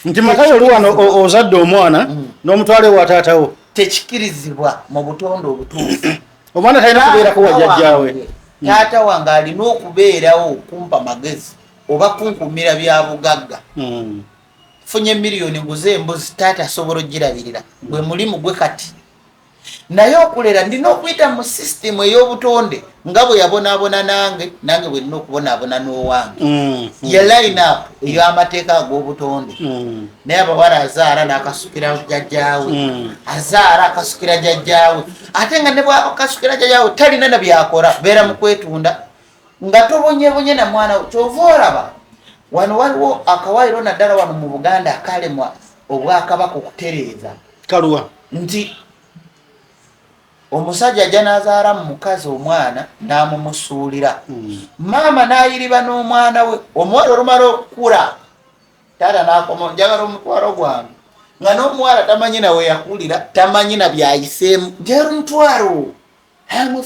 Nti Matayo oli wano ozadde omwana n'omutwala ewa taatawo. Tekikirizibwa mu butonde obutuufu. Omwana talina kubeerako wa jjajjaawe. Taata wange alina okubeerawo kumpa magezi oba kunkumira bya bugagga. Funye miliyoni nguze embuzi, taata asobola ogirabirira, gwe mulimu gwe kati. Naye okulera ndina okuyita mu sisitimu ey'obutonde nga bwe yabonaabona nange, nange bwe nina okubonaabona n'owange. Ye line up ey'amateeka ag'obutonde. Naye abawala azaala n'akasukira jjajjaawe, azaala akasukira jjajjaawe, ate nga ne bwakasukira jjajjaawe talina na byakola, beera mu kwetunda nga tobonyebonye na mwana we. Kyova olaba wano waliwo akawaayiro naddala wano mu Buganda akalemwa obwakabaka okutereeza. Kaluwa? Nti omusajja ajja n'azaala mu mukazi omwana n'amumusuulira, maama n'ayiriba n'omwana we. Omuwala olumala okukula, taata n'akoma, njagala omutwalo gwange, nga n'omuwala tamanyi nawe yakulira, tamanyi na byayiseemu, njagala omutwalo.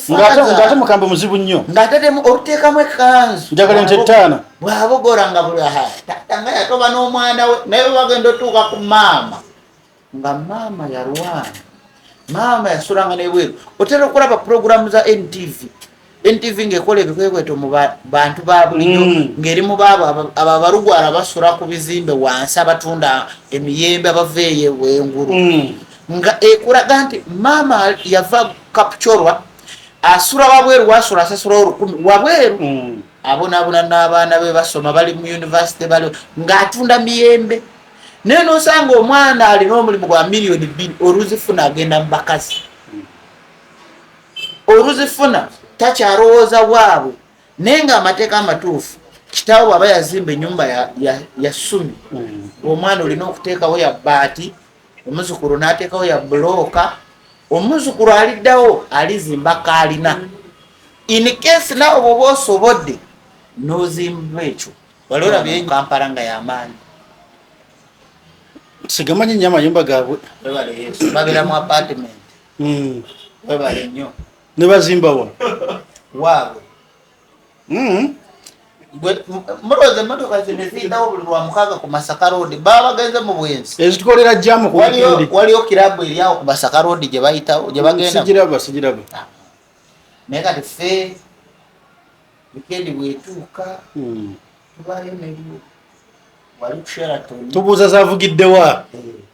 Ng'ate mukambwe muzibu nnyo. Ng'atatemu oluteekamu ekkanzu. Njagala ente ttaano. Bw'abogola nga buli taata nga yatoba n'omwana we. Naye bwe bagenda otuuka ku maama, nga maama yalwana, maama yasulanga nebweru. Otera okulaba puroguramu za NTV, NTV ng'ekola ebikwekweto mu bantu ba bulijjo, ng'eri mu baabo abo abalugwala basula ku bizimbe wansi, abatunda emiyembe abava eyo ebwengulu, nga ekulaga nti maama yava Kapchorwa, asula wabweru, wasula asasula 1000 wabweru, abonaabona n'abaana be basoma, bali mu university, bali ng'atunda miyembe. Naye nosanga omwana alina omulimu gwa miliyoni 2, oluzifuna agenda mu bakazi, oluzifuna takyalowooza waabwe. Naye nga amateeka amatuufu, kitaawo bw'aba yazimba ennyumba ya ssumi, omwana olina okuteekawo ya bbaati, omuzukulu n'ateekawo ya bulooka, omuzukulu aliddawo alizimba kaalina. In case naawe bw'oba osobodde n'ozimba ekyo wali olabye Kampala nga yamaanyi. Sigamanyi nnyo amayumba gaabwe. Webale Yesu, babeera mu apartment. Webale nnyo. Ne bazimbawa? Waabwe. Mulowooza emmotoka zino eziyitawo buli lwa mukaaga ku Masaka Road baba bagenze mu bwenzi? Ezitukolera jam ku weekend. Waliyo kirabu eri awo ku Masaka Road gye bayitawo, gye bagenda. Sigiraba, sigiraba. Naye kati ffe weekend bwetuuka, tubayo ne wali ku Sheraton. Tubuuza zavugiddewa.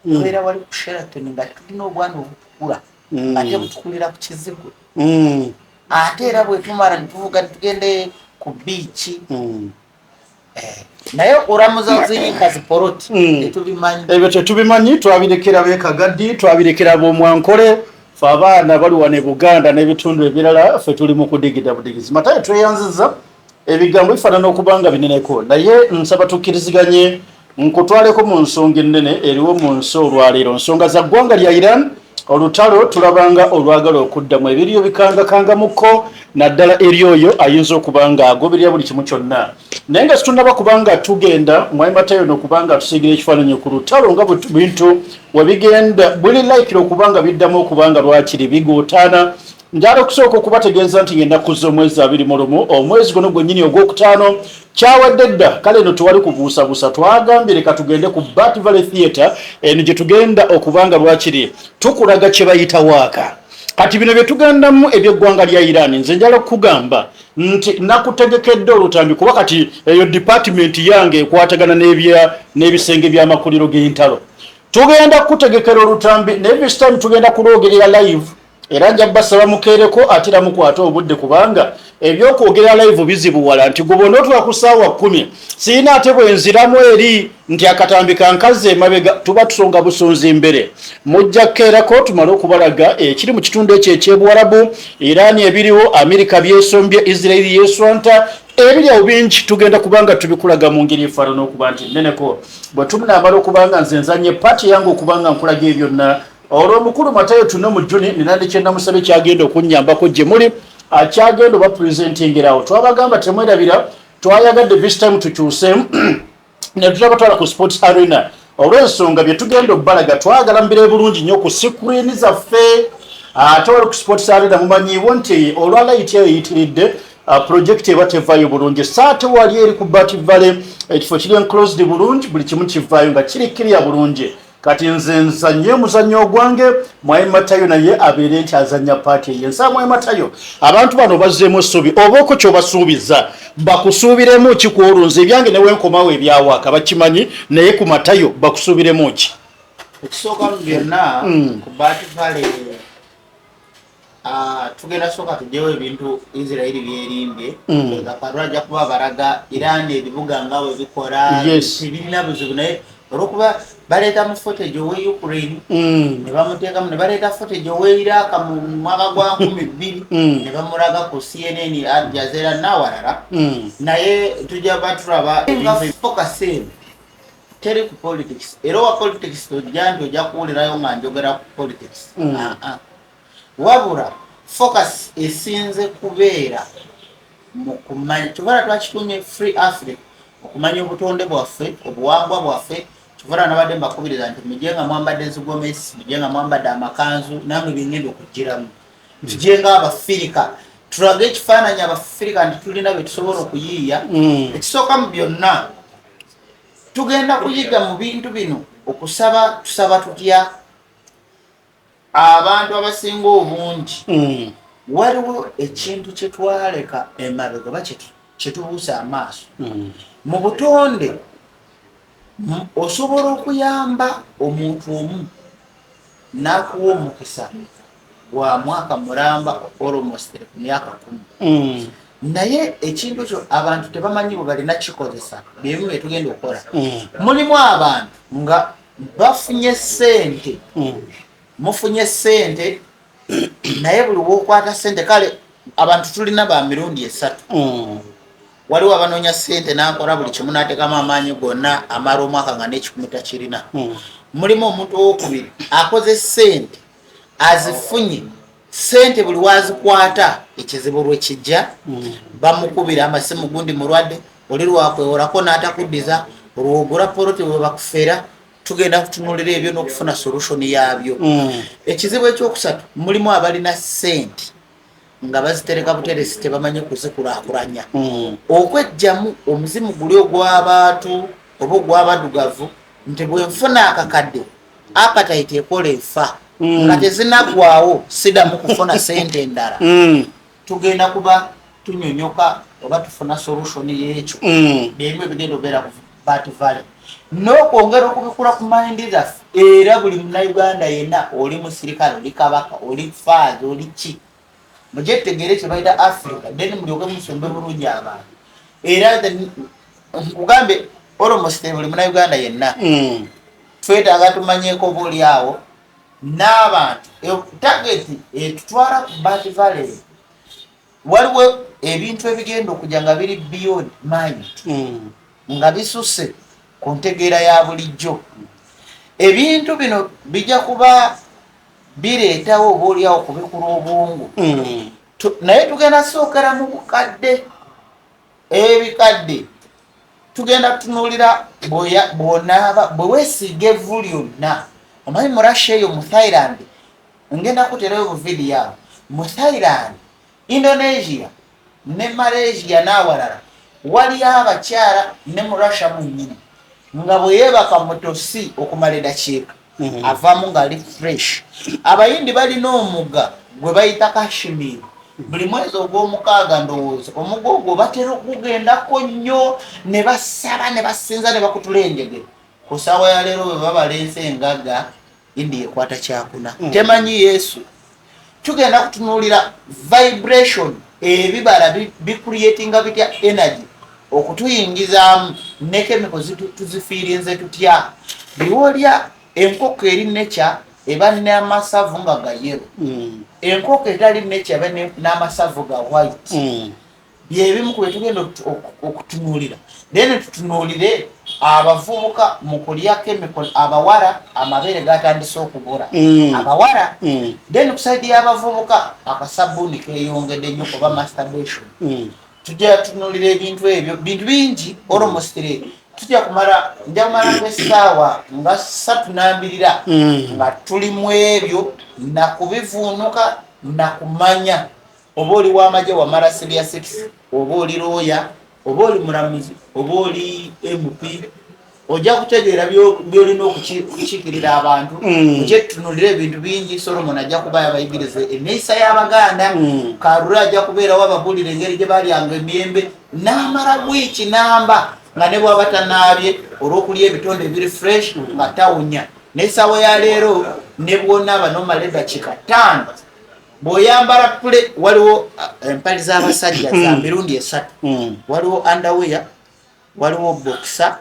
Tubeera wali ku Sheraton nga tulina obwana obutukula, ate butukulira ku kizigo. Ate era bwetumala netuvuga netugende ku beach. Naye okulamuza ziyika zipoloti tetubimanyi. Ebyo tetubimanyi, twabirekera b'Ekagadi, twabirekera b'Omwankole. Fe abaana bali wano e Buganda n'ebitundu ebirala, ffe tuli mu kudigida budigizi. Matayo, tweyanziza. Ebigambo bifaanana okuba nga bineneko, naye nsaba tukkiriziganye nkutwaleko mu nsonga ennene eriwo mu nsi olwaleero, nsonga za ggwanga lya Iran. Olutalo tulabanga olwagala okuddamu, ebiriyo bikangakangamukko, naddala eri oyo ayinza okuba nga agoberera buli kimu kyonna. Naye nga situnaba kubanga tugenda mwami Matayo nokubanga tusiigira ekifaananyi ku lutalo nga bintu webigenda buli laikira okuba nga biddamu okuba nga lwakiri bigootaana, njala okusooka okubategeeza nti ng'ennaku z'omwezi 21, omwezi guno gwennyini ogwokutaano, kyawadde dda. Kale eno tewali kubuusabuusa, twagambye leka tugende ku Bat Valley Theatre eno gye tugenda okubanga lwakiri tukulaga kye bayita waaka. Kati bino bye tugendamu eby'eggwanga lya Iran, nze njala okukugamba nti nakutegekedde olutambi, kuba kati eyo department yange ekwatagana n'ebisenge by'amakuliro g'entalo. Tugenda kukutegekera olutambi, naye this time tugenda kulwogerera live, era nja basaba mukeereko ate era mukwate obudde, kubanga ebyokwogera live bizibuwala nti gwe bwona otula ku ssaawa 10 siina ate bwe nziramu eri nti akatambi kankazi emabega, tuba tusonga busonzi mbere. Mujja kukeerako tumale okubalaga ekiri mu kitundu ekyo ekyebuwarabu, Irani ebiriwo, Amerika byesombye, Israeli yeswanta, ebiri awo bingi tugenda kubanga tubikulaga mu ngeri efaanana okuba nti nneneko. Bwe tunaamala okubanga nze nzanye paati yange okubanga nkulaga ebyonna, olwo omukulu Matayo Tuno mu Juni nina ne kyenamusabye kyagenda okunnyambako gye muli. Akyagenda oba presentingirawo. Twabagamba temwerabira, twayagadde this time tukyuse ne tutabatwala ku Sports Arena olw'ensonga bye tugenda obbalaga twagala mubire bulungi nnyo ku screen zaffe. Ate wali ku Sports Arena mumanyiiwo nti olwa light eyo eyitiridde, project eba tevaayo bulungi. Saate wali eri ku Bat Valley, ekifo kiri enclosed bulungi, buli kimu kivaayo nga kiri clear bulungi. Kati nze nzanye omuzannyo ogwange, Mwayi Matayo naye abeere nti azannya part eyo. Ensaba Mwayi Matayo, abantu bano bazzeemu essuubi, obaoko kyobasuubiza bakusuubiremu ki ku olwo? Nze ebyange newenkomawo ebyawaaka bakimanyi, naye ku Matayo bakusuubiremu ki? Ekisooka mu byonna, ku Bat Valley tugenda sooka tugyewo ebintu Isirairi byerimbye. Kalwa ajja kuba balaga Iran ebibuga nga bwe bikola. Tebirina buzibu, naye olwokuba baleeta mu footage owe Ukraine ne bamuteekamu, ne baleeta footage owe Iraq mu mwaka gwa 2000 ne bamulaga ku CNN, Al Jazeera n'awalala. Naye tujja batulaba nga focus eno teri ku politics, era owa politics tojja nti ojja kuwulirayo nga njogera ku politics. Ah, ah. Wabula focus esinze kubeera mu kumanya kyovala twakitumye Free Africa, okumanya obutonde bwaffe, obuwangwa bwaffe. Kyovala nabadde mbakubiriza nti mujje nga mwambadde zigomesi, mujje nga mwambadde amakanzu, namwe byengenda okugiramu, tujje nga Abafirika tulage ekifaananyi Abafirika nti tulina bye tusobola okuyiiya. Ekisooka mu byonna, tugenda kuyiga mu bintu bino okusaba. Tusaba tutya? Abantu abasinga obungi waliwo ekintu kyetwaleka emabega oba kyetubuusa amaaso mu butonde. Osobola okuyamba omuntu omu n'akuwa omukisa gwa mwaka mulamba, almost ku myaka 10. Naye ekintu ekyo abantu tebamanyi bwe balina kikozesa. Byebimu byetugenda okukola. Mulimu abantu nga bafunye sente, mufunye sente, naye buli wokwata sente, kale abantu tulina ba mirundi esatu. Waliwo abanoonya sente nakola buli kimu nateekamu amaanyi gonna, amala omwaka nga n'ekikumi takirina. Mulimu omuntu owokubiri akoze sente, azifunye sente, buli wazikwata ekizibu lwekijja, bamukubira amasimu, gundi mulwadde, oli lwakwewolako n'atakuddiza, olwogula poloti bwe bakufera. Tugenda kutunulira ebyo n'okufuna solution yabyo. Ekizibu ekyokusatu, mulimu abalina sente nga bazitereka buteresi, tebamanyi kuzikulaakulanya. Okwejjamu omuzimu guli ogw'abantu oba ogw'abaddugavu nti bwenfuna akakadde, appetite ekola efa nga tezinaggwawo, sidamu kufuna sente endala. Tugenda kuba tunyonyoka oba tufuna solution y'ekyo. Byerimu ebigenda obeera ku Bat Valley n'okwongera okubikula ku mind zaffe. Era buli Munauganda yenna, oli musirikale, oli kabaka, oli faaza, oli ki, mugyetegeere kye bayita Africa, then mulyoke musumbe bulungi abantu. Era nkugambe, almost buli Munauganda yenna twetaaga tumanyeko oba oli awo n'abantu. Target etutwala ku Bat Valley, waliwo ebintu ebigenda okujja nga biri beyond mind, nga bisusse ku ntegeera ya bulijjo. Ebintu bino bijja kuba bireetawo oba oliawo kubikula obwongo. Naye tugenda sookera mu bukadde, ebikadde tugenda tutunuulira bw'onaaba bwe weesiiga evvu lyonna. Omanyi mu Russia eyo, mu Thailand, ngenda kuterayo buvidiyo awo, mu Thailand, Indonesia ne Malaysia n'awalala, waliyo abakyala ne mu Russia munnyini nga bwe yeebaka mutosi okumala edakiika avaamu ng'ali fresh. Abayindi balina omugga gwe bayita Kashmir. Buli mwezi ogw'omukaaga, ndowooza, omugga ogwo batera okugendako nnyo ne basaba ne basinza ne bakutula enjegere. Ku ssaawa ya leero, bwe babala ensi engagga, India ekwata kyakuna. Temanyi Yesu. Tugenda kutunuulira vibration, ebibala bicreatinga bitya energy okutuyingizaamu, ne chemical tuzifiirinze tutya. Biwolya enkoko eri nature eba n'amasavu nga ga yellow, enkoko etali nature eba n'amasavu ga white. Byebimu ku byetugenda okutunuulira. Then tutunuulire Abavubuka mu kulya chemical, abawala amabeere gatandise okubula. Abawala. Then ku side y'abavubuka akasabbuuni keeyongedde nnyo oba masturbation. Tujja tutunulira ebintu ebyo, bintu bingi. Almost tujja kumala, nja kumala ng'essaawa nga 3 nambirira nga tuli mu ebyo, nakubivuunuka, nakumanya oba oli w'amagye wamala senior 6, oba oli looya, oba oli mulamuzi, oba oli MP, ojja kutegeera byolina okukiikirira abantu. Okyetutunulira ebintu bingi. Solomon ajja kuba yabayigiriza enneeyisa y'Abaganda. Kalule ajja kubeerawo ababuulira engeri gye balyanga emiyembe n'amala wiiki namba nga ne bwaba tanaabye, olw'okulya ebitonde ebiri fresh nga tawunya. N'essaawa ya leero ne bwonaaba nomala eddakiika 5 bw'oyambala pule, waliwo empale z'abasajja za mirundi 3. Waliwo underwear, waliwo boxer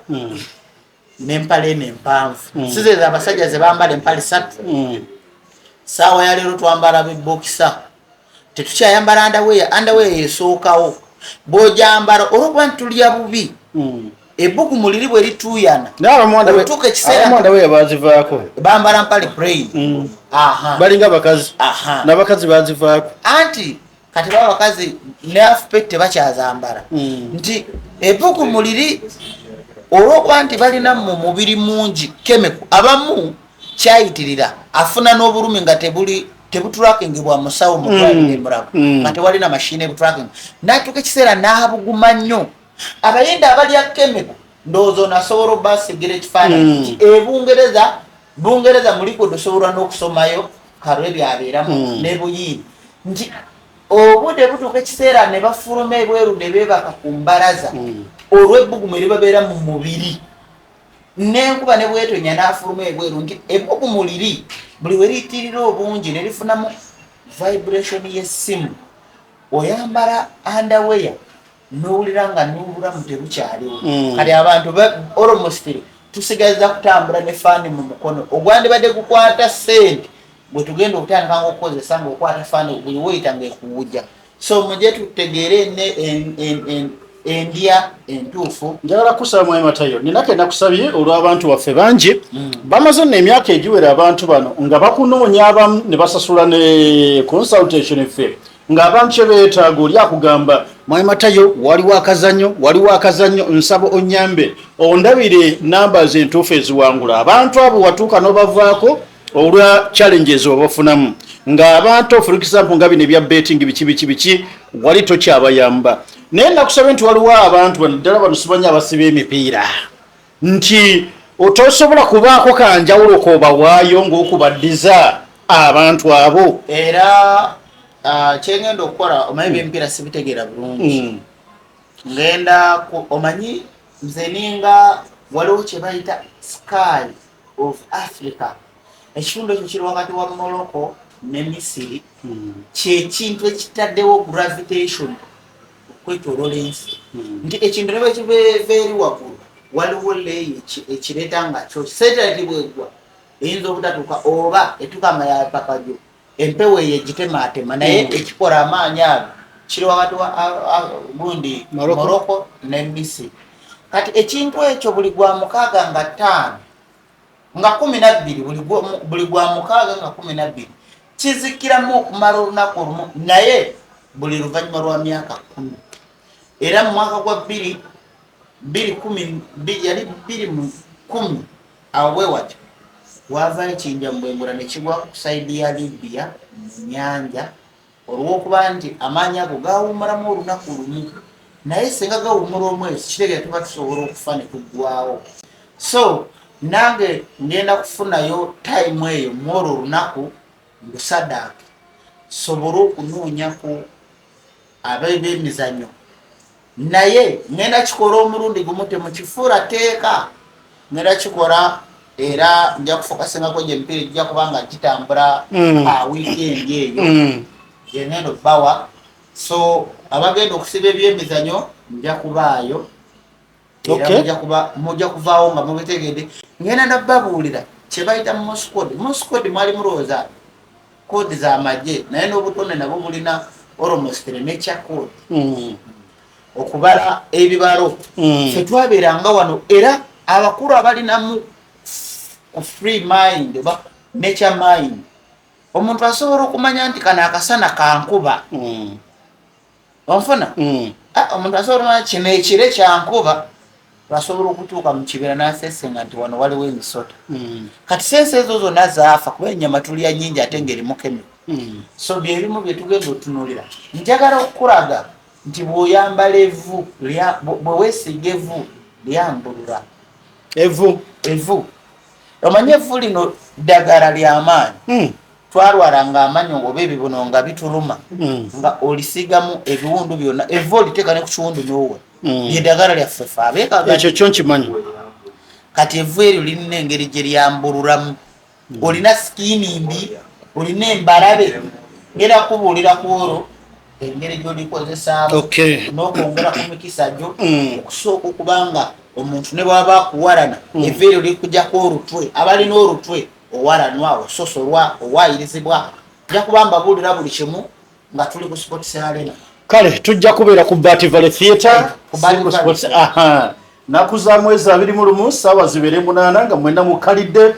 n'empale eno empanvu. Size abasajja ze bambala empale 3. Saawa ya leero twambala bibokisa, tetukyayambala underwear. Underwear esookawo bw'ojambala olwokuba nti tulya bubi, ebbugumu liri bwe lituuyana. Naye Otuuka ekiseera abamu underwear bazivaako. Bambala mpale plain. Aha. Balinga bakazi. N'abakazi bazivaako. Anti kati baba bakazi ne half-pant tebakyazambala. Nti ebbugumu liri olwokuba nti balina mu mubiri mungi chemical, abamu kyayitirira, afuna n'obulumi nga tebuli tebutrakingibwa musawo mu ddwaliro emulago, nga tewalina mashini ebutracking, natuuka ekiseera n'abuguma nnyo. Abayindi abalya chemical, ndowooza ono asobola obasigira ekifaananyi nti ebungereza, Bungereza mulikwod osobola n'okusomayo kalwe byabeeramu ne Buyindi, nti obudde butuuka ekiseera ne bafuluma ebweru ne beebaka ku mbalaza olw'ebbugumu eribabeera mu mubiri, n'enkuba ne bwetonya n'afuluma ebweru, nti ebbugumu liri buli we liyitirira obungi ne lifunamu vibration y'essimu. Oyambala underwear n'owulira nga n'obulamu tebukyaliwo. Kati abantu almost tusigaza kutambula ne faani mu mukono ogwandibadde gukwata sente bwe tugenda okutandika nga okukozesa nga okwata faani buli woyita nga ekuwujja. So mujye tutegeere endya entuufu. Njagala kusaba, Mwami Matayo, nina ke nakusabye olw'abantu baffe bangi bamaze nno emyaka egiwera abantu bano nga bakunoonya, abamu ne basasula ne consultation fee, ng'abantu kye beetaaga oli akugamba, "Mwami Matayo, waliwo akazannyo, waliwo akazannyo, nsaba onyambe ondabire numbers entuufu eziwangula." Abantu abo watuuka n'obavaako olwa challenges obafunamu ng'abantu, for example nga bino ebya betting, biki biki biki, wali tokyabayamba. Naye nakusabye nti waliwo abantu bano ddala bano simanyi abasiba emipiira, nti tosobola kubaako kanjawulo kobawaayo ng'okubaddiza abantu abo. Era kyengenda okukola, omanyi byemipiira sibitegeera bulungi. Ngenda omanyi nze ninga waliwo kye bayita Sky of Africa, ekitundu ekyo kiri wakati wa Morocco ne Misiri, kyekintu ekitaddewo gravitation okwetoloola ensi, nti ekintu ne bwekiva eri waggulu waliwo leeyi ekireeta nga kyo satellite bwegwa eyinza obutatuuka oba etuuka nga yapakajo empewo eyo egitemaatema, naye ekikola amaanyi ago kiri wakati wa gundi Morocco. Morocco ne Misiri. Kati ekintu ekyo buli gwa mukaaga nga 5 nga 12, buli gwa mukaaga nga 12 kizikiramu okumala olunaku olumu, naye buli luvannyuma lwa myaka 10. Era mu mwaka gwa bbiri bbiri kumi yali 2010 awo bwe watyo wavayo ekiyinja mu bwengula ne kigwa ku side ya Libya mu nyanja, olw'okuba nti amaanyi ago gawummulamu olunaku lumu, naye singa gawummula omwezi kitegeera tuba tusobola okufa ne tuggwawo. So nange ngenda kufunayo time eyo mwolwo olunaku ndusadaake sobole okunoonyaku ab'emizannyo, naye ngenda kikola omulundi gumu, temukifuula teeka. Ngenda kikola era nja kufocusingako gye emipiira gijja kuba nga gitambula weekend eyo gyengenda obbawa. So abagenda okusiba ebyemizanyo nja kubaayo era mujja kuvaawo nga mubitegedde. Ngenda nababuulira kye bayita Morse code. Morse code mwali mulowooza code z'amagye, naye n'obutonde nabwo bulina almost nature code okubala ebibalo. Ffe twabeeranga wano era Abakulu abalinamu ku free mind oba nature mind, omuntu asobola okumanya nti kano akasana kankuba. Onfuna? Ah, omuntu asobola okumanya kino ekire kyankuba, asobola okutuuka mu kibira n'asesenga nti wano waliwo emisota. Kati sense ezo zonna zaafa kuba ennyama tulya nnyingi ate ng'erimu chemical. So byebimu bye tugenda otunuulira. Njagala okukulaga nti bw'oyambala evvu, bwe weesiiga evvu lyambulula. Evvu. Evvu, omanyi evvu lino ddagala ly'amaanyi. Twalwalanga amanyo oba ebibuno nga bituluma, nga olisiigamu ebiwundu byonna, evvu oliteeka ne ku kiwundu n'owa. Lyeddagala lyaffe ffe abeekaga. Ekyo kyo nkimanyi. Kati evvu eryo lirina engeri gye lyambululamu. Olina skin mbi, olina embalabe, ngenda kubuulira ku olwo engeri gy'olikozesaamu n'okwongera ku mikisa gyo. Okusooka okubanga omuntu ne bwaba akuwalana, evvu eryo likujjako olutwe. Abalina olutwe, owalanwa, ososolwa, owayirizibwa. Nja kuba mbabuulira buli kimu nga tuli ku Sports Arena. Kale tujja kubeera ku Bat Valley Theatre. Ku Bat Si ku Valley. Sports, aha. Naku za mwezi 21, saawa zibeere 8 nga mwena mukalidde.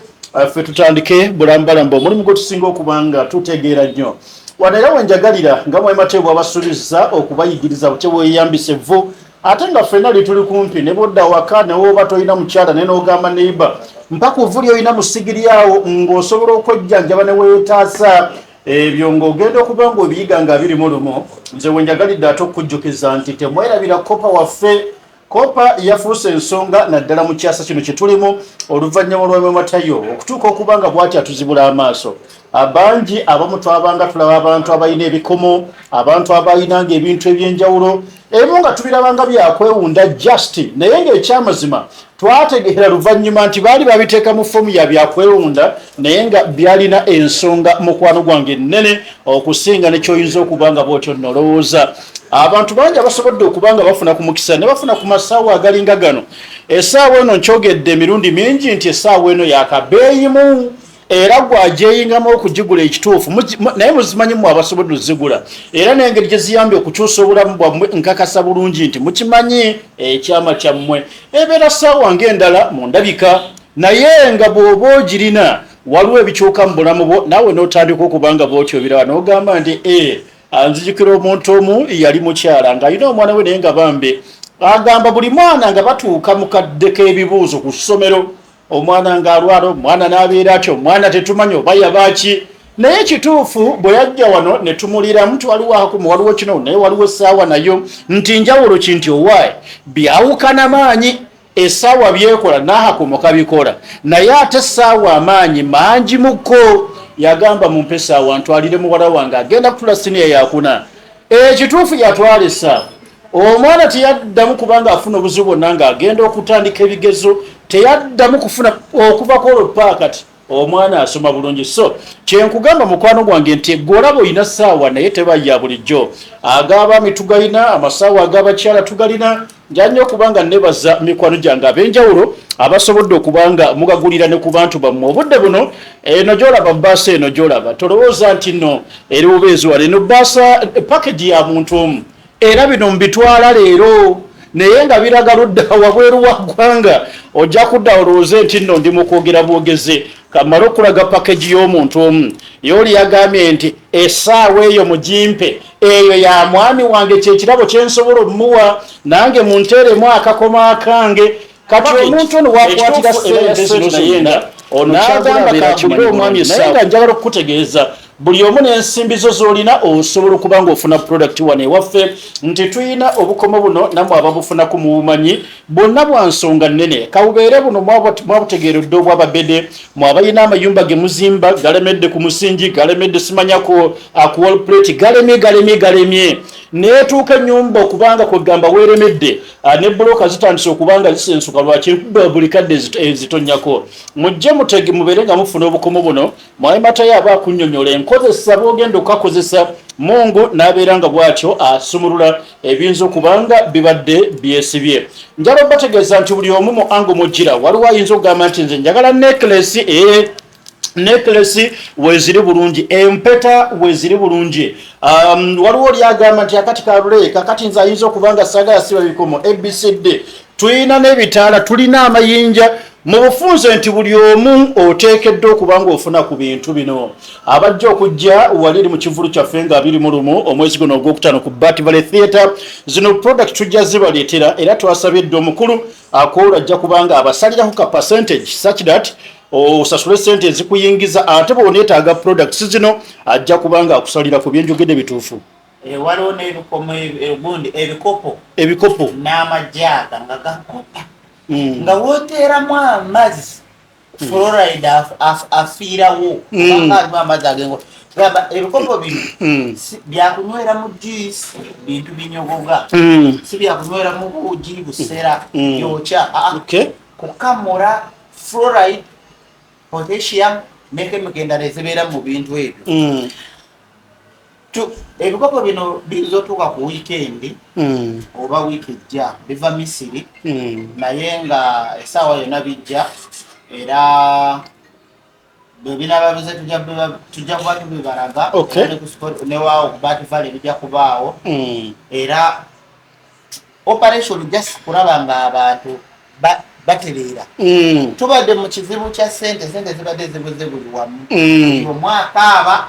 Ffe tutandike bulambalamba omulimu gwe tusinga okuba nga tutegeera nnyo wano. Era wenjagalira nga mwemateebwa abasuubiza okubayigiriza butya bweyambisa evvu, ate nga ffenna lituli kumpi ne bodda waka, ne woba tolina mukyala naye n'ogamba neiba mpa ku vvu lyolina mu sigiri awo, ng'osobola okwejjanjaba ne weetaasa ebyo ng'ogenda okuba ng'obiyiga nga 21. Nze wenjagalidde ate okukujjukiza nti temwerabira copper waffe. Copper yafuuse ensonga naddala mu kyasa kino kye tulimu oluvannyuma lw'amamatayo okutuuka okuba nga bw'ati atuzibula amaaso. Abangi abamu twabanga tulaba abantu abalina ebikomo, abantu abalinanga ebintu ebyenjawulo ebimu nga tubirabanga byakwewunda just, naye ng'ekyamazima twategeera luvannyuma nti baali babiteeka mu form ya byakwewunda, naye nga byalina ensonga, mukwano gwange, ennene okusinga nekyoyinza okuba nga bwotyo nolowooza. Abantu bangi abasobodde okuba nga bafuna ku mukisa ne bafuna ku masaawa agalinga gano. Essaawa eno nkyogedde emirundi mingi nti essaawa eno yakabeeyimu, era gwagyeyingamu okugigula ekituufu, naye muzimanyi mmwe abasobodde ozigula, era n'engeri gye ziyambye okukyusa obulamu bwammwe. Nkakasa bulungi nti mukimanyi ekyama kyammwe. Ebeera ssaawa ng'endala mu ndabika, naye nga bw'oba ogirina waliwo ebikyuka mu bulamu bwo, naawe n'otandika okuba nga bw'otyo obiraba n'ogamba nti e nzijukira omuntu omu yali mukyala ng'alina omwana we, naye nga bambi agamba buli mwana nga batuuka mu kadde k'ebibuuzo ku ssomero, omwana ng'alwala, omwana n'abeera atyo, omwana tetumanyi oba yabaaki. Naye kituufu bwe yajja wano ne tumuliramu nti waliwo akumu, waliwo kino, naye waliwo essaawa nayo nti njawulo ki, nti owaayi byawukana maanyi. Essaawa byekola n'ahakumu kabikola, naye ate essaawa amaanyi mangi mukko. Yagamba, "Mumpe essaawa ntwalire muwala wange agenda kutula siniya yakuna." Ekituufu yatwala essaawa, omwana teyaddamu kubanga afuna obuzibu bwonna ng'agenda okutandika ebigezo, teyaddamu kufuna okuva ku olwo paakati omwana asoma bulungi. So kyenkugamba, mukwano gwange, nti gwolaba olina ssaawa naye teba ya bulijjo. Ag'abaami tugalina, amasaawa ag'abakyala tugalina. Nja nnyo okubanga nebaza mikwano gyange ab'enjawulo abasobodde okubanga mugagulira ne ku bantu bammwe obudde buno. Eno gyolaba baasa, eno gyolaba, tolowooza nti nno eri bubeezi wano. Eno baasa package ya muntu omu, era bino mbitwala leero naye nga biraga ludda wabweru wa ggwanga. Ojja kudda olowooze nti nno ndi mu kwogera bwogezi. Kamale okulaga package y'omuntu omu. Yooli yagambye nti essaawa eyo mugimpe, eyo ya mwami wange, kyekirabo kyensobola omuwa, nange munteeremu akakomo akange. Kati omuntu ono wakwatira sente zino zonna n'agamba kagulire omwami essaawa, nga njagala okukutegeeza buli omu n'ensimbi zo z'olina osobola okuba ng'ofuna product wano ewaffe, nti tulina obukomo buno, nammwe ababufunaku mubumanyi bwonna bwa nsonga nnene. Kabubeere buno mwabutegeeredde obwababede mwe abalina amayumba ge muzimba galemedde ku musingi, galemedde simanya ku wall plate, galemye galemye galemye neetuuka ennyumba okubanga kwegamba weeremedde, ne buloka zitandise okuba nga zisensuka. Lwaki buli kadde ezitonnyako? Mujje mutege mubeere nga mufuna obukomo buno. Mwami Matayo aba akunnyonnyola enkozesa bw'ogenda okukakozesa, mungu n'abeera nga bw'atyo asumulula ebiyinza okuba nga bibadde byesibye. Njala obategeeza nti buli omu mu ango mugira waliwo ayinza okugamba nti nze njagala necklace. Ee, necklace weziri bulungi, empeta weziri bulungi. Waliwo oli agamba nti akati kalule kakati nze ayinza okuba nga saagala siba bikomo abcd. Tulina n'ebitaala, tulina amayinja. Mu bufunze nti buli omu oteekeddwa okuba ng'ofuna ku bintu bino. Abajja okujja wali eri mu kivvulu kyaffe nga 21 omwezi guno ogwokutaano ku Bat Valley Theatre, zino product tujja zibaleetera, era twasabye dda omukulu akoolo ajja kubanga abasalirako ka percentage such that osasule sente ezikuyingiza, ate bw'oneetaaga products zino ajja kubanga akusalira ku byenjogedde bituufu. Eh, waliwo n'ebikomo egundi ebikopo Ebikopo. N'amajaaga nga gakopa nga woteeramu amazzi, fluoride afiirawo kubanga alimu amazzi agengo. Gamba ebikopo bino si byakunyweramu juice, bintu binyogoga, si byakunyweramu buugi busera yokya. Ah, ah. Kukamula fluoride, potassium ne chemical endala ezibeera mu bintu ebyo. Ebikopo bino biyinza otuuka ku wiikendi oba wiiki ejja. Biva Misiri, naye nga essaawa yonna bijja, era bwe binaaba bize tujja kuba tubibalaga. Era ne ku newaawo ku Bat Valley bijja kubaawo. Era operation just kulaba nga abantu batereera. Tubadde mu kizibu kya sente, sente zibadde zibuze buli wamu. Buli omu akaaba,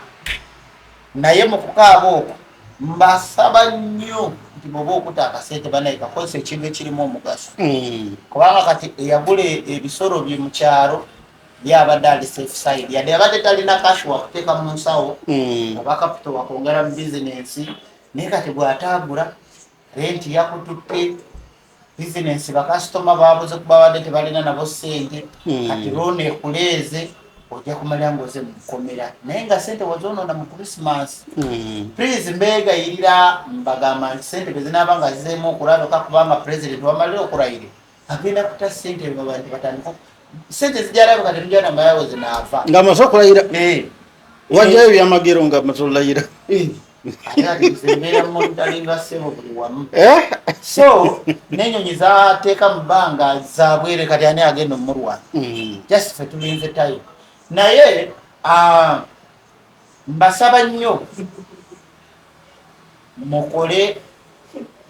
naye mu kukaaba okwo mbasaba nnyo nti bw'oba okuta akasente, banaye kakozesa ekintu ekirimu omugaso, kubanga kati eyagula ebisolo bye mu kyalo ye abadde ali safe side, yadde abadde talina cash wakuteeka mu nsawo oba capital wakwongera mu bizinensi, naye kati bw'ataagula, renti yakututte, bizinensi bakasitoma babuze kuba badde tebalina nabo ssente. Kati loan ekuleeze, ojja kumalira ng'oze mu kkomera, naye nga ssente wazonoona mu Christmas. Please, mbeegayirira, mbagamba nti ssente bwe zinaaba nga zizeemu okulabika, kubanga president wamalira okulayire agenda kuta ssente, abantu batandika ssente zijalabika, temujja namayawe zinaava. Nga amaze okulayira. Eh. Wajjayo ebyamagero nga amaze okulayira. Eh. Ate ati nze mbeera monitoringa ssebo buli wamu. Eh? So n'ennyonyi zateeka mu bbanga zabwere, kati ani agenda omulwana? Just fe tulinze time, naye ah, mbasaba nnyo mukole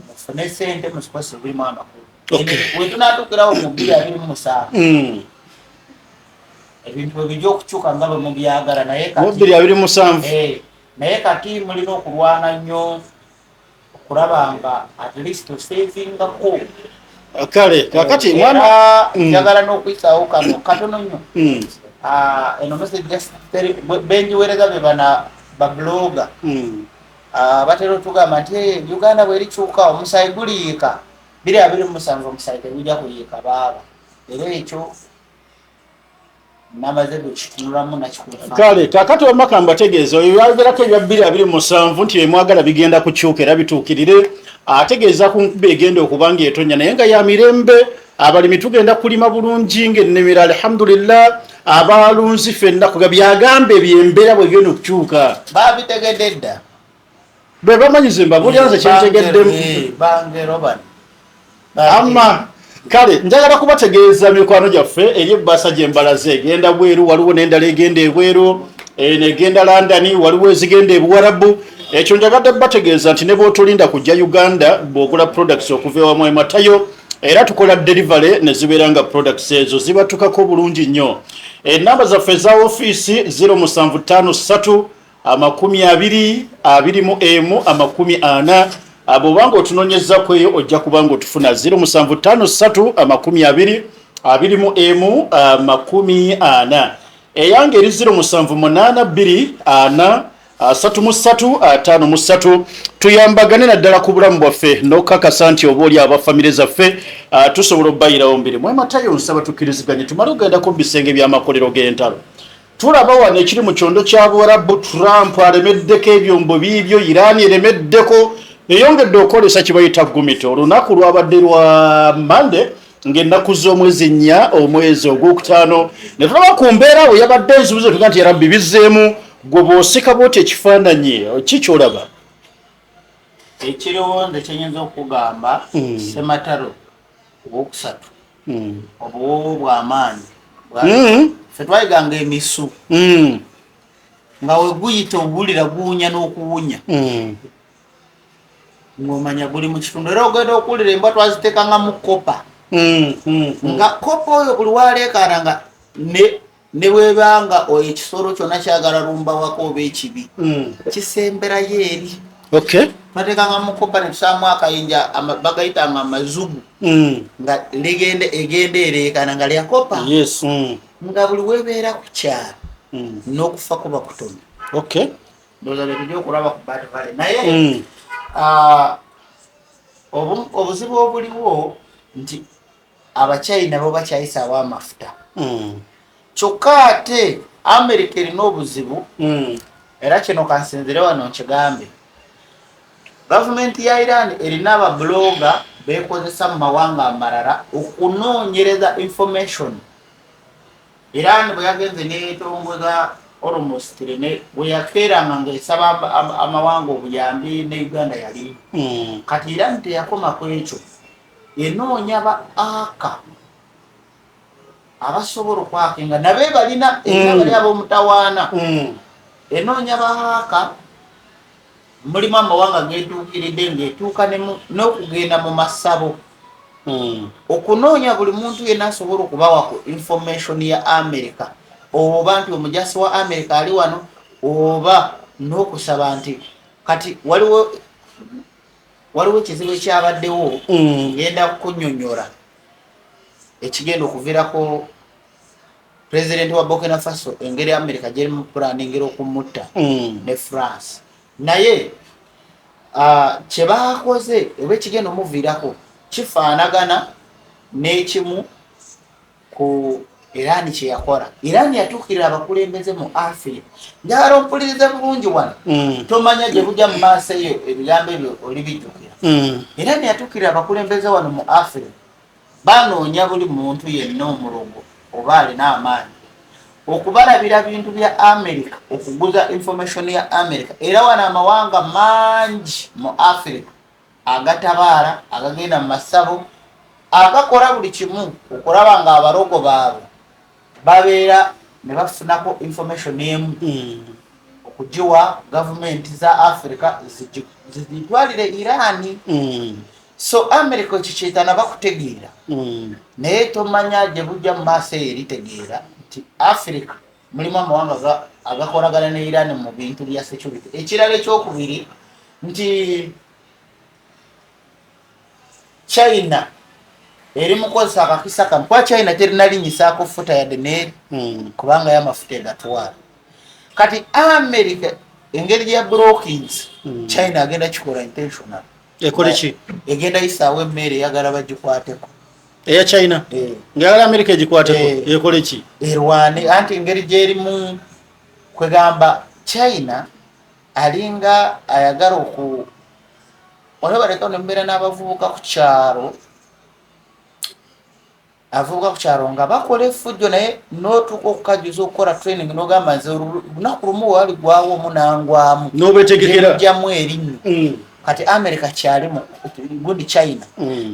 mufune sente, muzikozese ebirimu amakulu. Wetunaatuukirawo mu 2027, ebintu bwe bijja okukyuka nga bwe mubyagala, naye Mu kati 2027. Eh, naye kati mulina okulwana nnyo okulaba nga at least osavingako. Kale kakati mwana Era njagala n'okuyisaawo kano katono nnyo. Ah, eno message just benjiweereza be bana babloga. Batera otugamba nti, "Eh, Uganda bwerikyuka omusaayi guliyiika." 2027 omusaayi tegujja kuyiika baaba, era ekyo namaze gwekitunulamu nakikufa. Kale kakati omaka mbategeeza, oyo yayogerako ebya 2027 nti emwagala bigenda kukyuka era bituukirire, ategeeza ku nkuba egenda okuba nga etonya naye nga ya mirembe. Abalimi tugenda kulima bulungi ng'ennimiro, alhamdulillah. Abalunzi ffenna kuga byagamba ebyembeera bwegenda okukyuka. Babitegedde dda. Bwe bamanyize mbabuulira nze kyentegeddemu. Eh, bangero bano. Amma kale njagala kubategeeza mikwano gyaffe eri ebbaasa gyembalaze egenda bweru, waliwo n'endala egenda ebweru, eno egenda London, waliwo ezigenda ebuwarabu. Ekyo njagadde bategeeza nti ne bw'otolinda kujja Uganda, bw'ogula products okuva ewamwe Matayo, era tukola delivery ne zibeera nga products ezo zibatukako bulungi nnyo. Enamba zaffe eza ofiisi 0753 20 21 40. Bw'obanga otunoonyeza ku eyo ojja kuba nga otufuna 0753 20 21 40. Eyange eri 0782 4 33 53. Tuyambagane naddala ku bulamu bwaffe n'okukakasa nti oba oli aba famire zaffe, tusobola okubayirawo mbiri. Mwematayo, nsaba tukkiriziganye tumale okugendako mu bisenge by'amakolero g'entalo. Tulaba wano ekiri mu kyondo kya Buwarabu. Trump alemeddeko ebyombo biibyo, Iran eremeddeko, eyongedde okukozesa kibayita gumita. Olunaku lwabadde lwa Mande ng'ennaku z'omwezi 4 omwezi ogwokutaano, ne tulaba ku mbeera we yabadde enzibuzo tuga nti yarabbi bizzeemu. Gwe bw'osika bwoti ekifaananyi ki ky'olaba? Ekiriwo nze kyenyinza okugamba, sematalo owokusatu, obuwoowo bw'amaanyi. Ffe twayiganga emisu nga weguyita owulira guwunya n'okuwunya, ng'omanya guli mu kitundu, era ogenda okuwulira embwa twazitekanga mu kopa. Nga copper oyo buli waleekaana nga ne bwebanga ekisolo kyonna kyagala lumba wako oba ekibi, kisemberayo eri. Twateekanga mu copper ne tusaamu akayinja, bagayitanga amazugu, nga ligenda egenda ereekana nga lya copper. Nga buli webeera ku kyalo, n'okufa kuba kutono. Ndowooza bye tujja okulaba ku Bat Valley, naye obuzibu obuliwo nti Abachina bo bakyayisaawo amafuta. Kyokka ate America erina obuzibu. Era kino kansinzire wano nkigambe, gavumenti ya Iran erina ababuloga bekozesa mu mawanga amalala okunoonyereza information. Iran bwe yagenze neyetongoza almost ne bwe yakeeranga ng'esaba amawanga obuyambi, ne Uganda yali. Kati Iran teyakoma ku ekyo, enoonya ba hacker abasobola okwakenga nabe balina era bali ab'omutawaana. Enoonya ba hacker, mulimu amawanga getuukiridde ng'etuuka n'okugenda mu masabo okunoonya buli muntu yenna asobola okubawa ku information ya America, oba nti omujasi wa America ali wano, oba n'okusaba nti kati waliwo ekizibu ekyabaddewo. Ngenda kunyonyola ekigenda okuviirako pulezidenti wa Burkina Faso, engeri America gyerimu pulaningira okumutta ne France. Naye kyebakoze oba ekigenda omuviirako kifaanagana n'ekimu ku Iran kyeyakola. Iran yatuukirira abakulembeze mu Africa. Njagala ompulirize bulungi wano. Tomanya gye bujja mu maaso eyo, ebigambo ebyo olibijjukira. Iran yatuukirira abakulembeze wano mu Africa, banoonya buli muntu yenna omulogo oba alina amaanyi okubalabira bintu bya America, okuguza information ya America. Era wano amawanga mangi mu Africa agatabaala, agagenda mu masabo, agakola buli kimu okulaba nga abalogo baabwe babeera ne bafunako information emu okugiwa gavumenti za Africa zigitwalire Iran. So America ekyo bakutegeera, naye tomanya gye bujja mu maaso eyo eritegeera nti Africa mulimu amawanga agakolagana ne Iran mu bintu bya security. Ekirala ekyokubiri nti China eri mukozesa akakisa kano, kuba China terinalinyisaako futa yadde neeri, kubanga yamafuta egatwala. Kati America engeri gya brookings, China agenda kikola intentional. Ekole ki? Egenda yisaawo emmere, eyagala bagikwateko. Eya China? Eh. Ngayagala America egikwateko? Eh. Ekole ki? Erwane, anti engeri gyerimu kwegamba China alinga ayagala oku olaba leka nembeera n'abavubuka ku kyalo, abavubuka ku kyalo nga bakola effujjo, naye n'otuuka okukajuza okukola training n'ogamba nze olunaku lumu wali gwawo omunangwamu. N'obetegekera. Jamu erinnyo. Kati America kyalimu gundi China.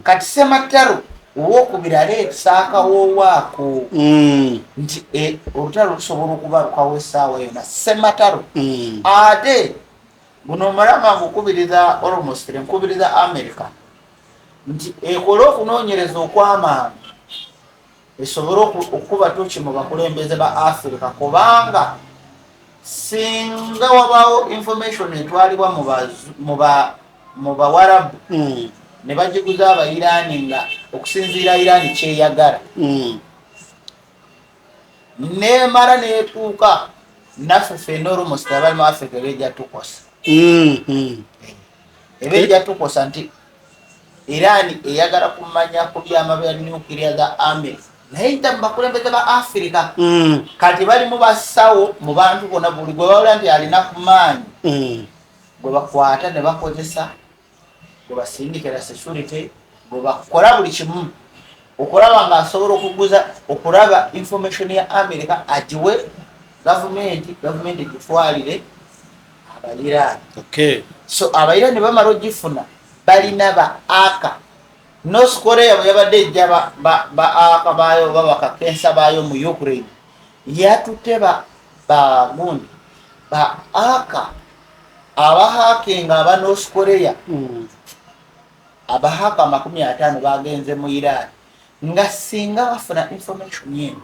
Kati sematalo owokubiri aleetesa akawoowaako nti olutalo lusobola okubalukawo essaawa yona, sematalo. Ate guno omulanga ngukubiriza, almost nkubiriza America nti ekole okunoonyereza okw'amaanyi esobole okukuba tuki mu bakulembeze ba Africa, kubanga singa wabaawo information etwalibwa mu Bawarabu ne bagiguza Abairani nga okusinziira Irani kyeyagala, nemala netuuka naffe fenna almost abali mu Africa, eba ejja tukosa. Eba ejja tukosa nti Iran eyagala kumanya ku byama bya nuclear za America, naye yita mu bakulembeze ba Africa. Kati bali mu basawo mu bantu bonna, buli gwe bawulira nti alina ku maanyi gwe bakwata ne bakozesa, gwe basindikira security, gwe bakola buli kimu okulaba ng'asobola okuguza okulaba information ya America agiwe gavumenti, gavumenti egitwalire Abairani. So Abairani bamala ogifuna, balina ba hacker. North Korea bwe yabadde ejja ba hacker baayo oba bakakensa baayo mu Ukraine, yatutte bagundi ba hacker abahakinga aba North Korea. Aba hacker 50 bagenze mu Iran. Nga singa bafuna information eno,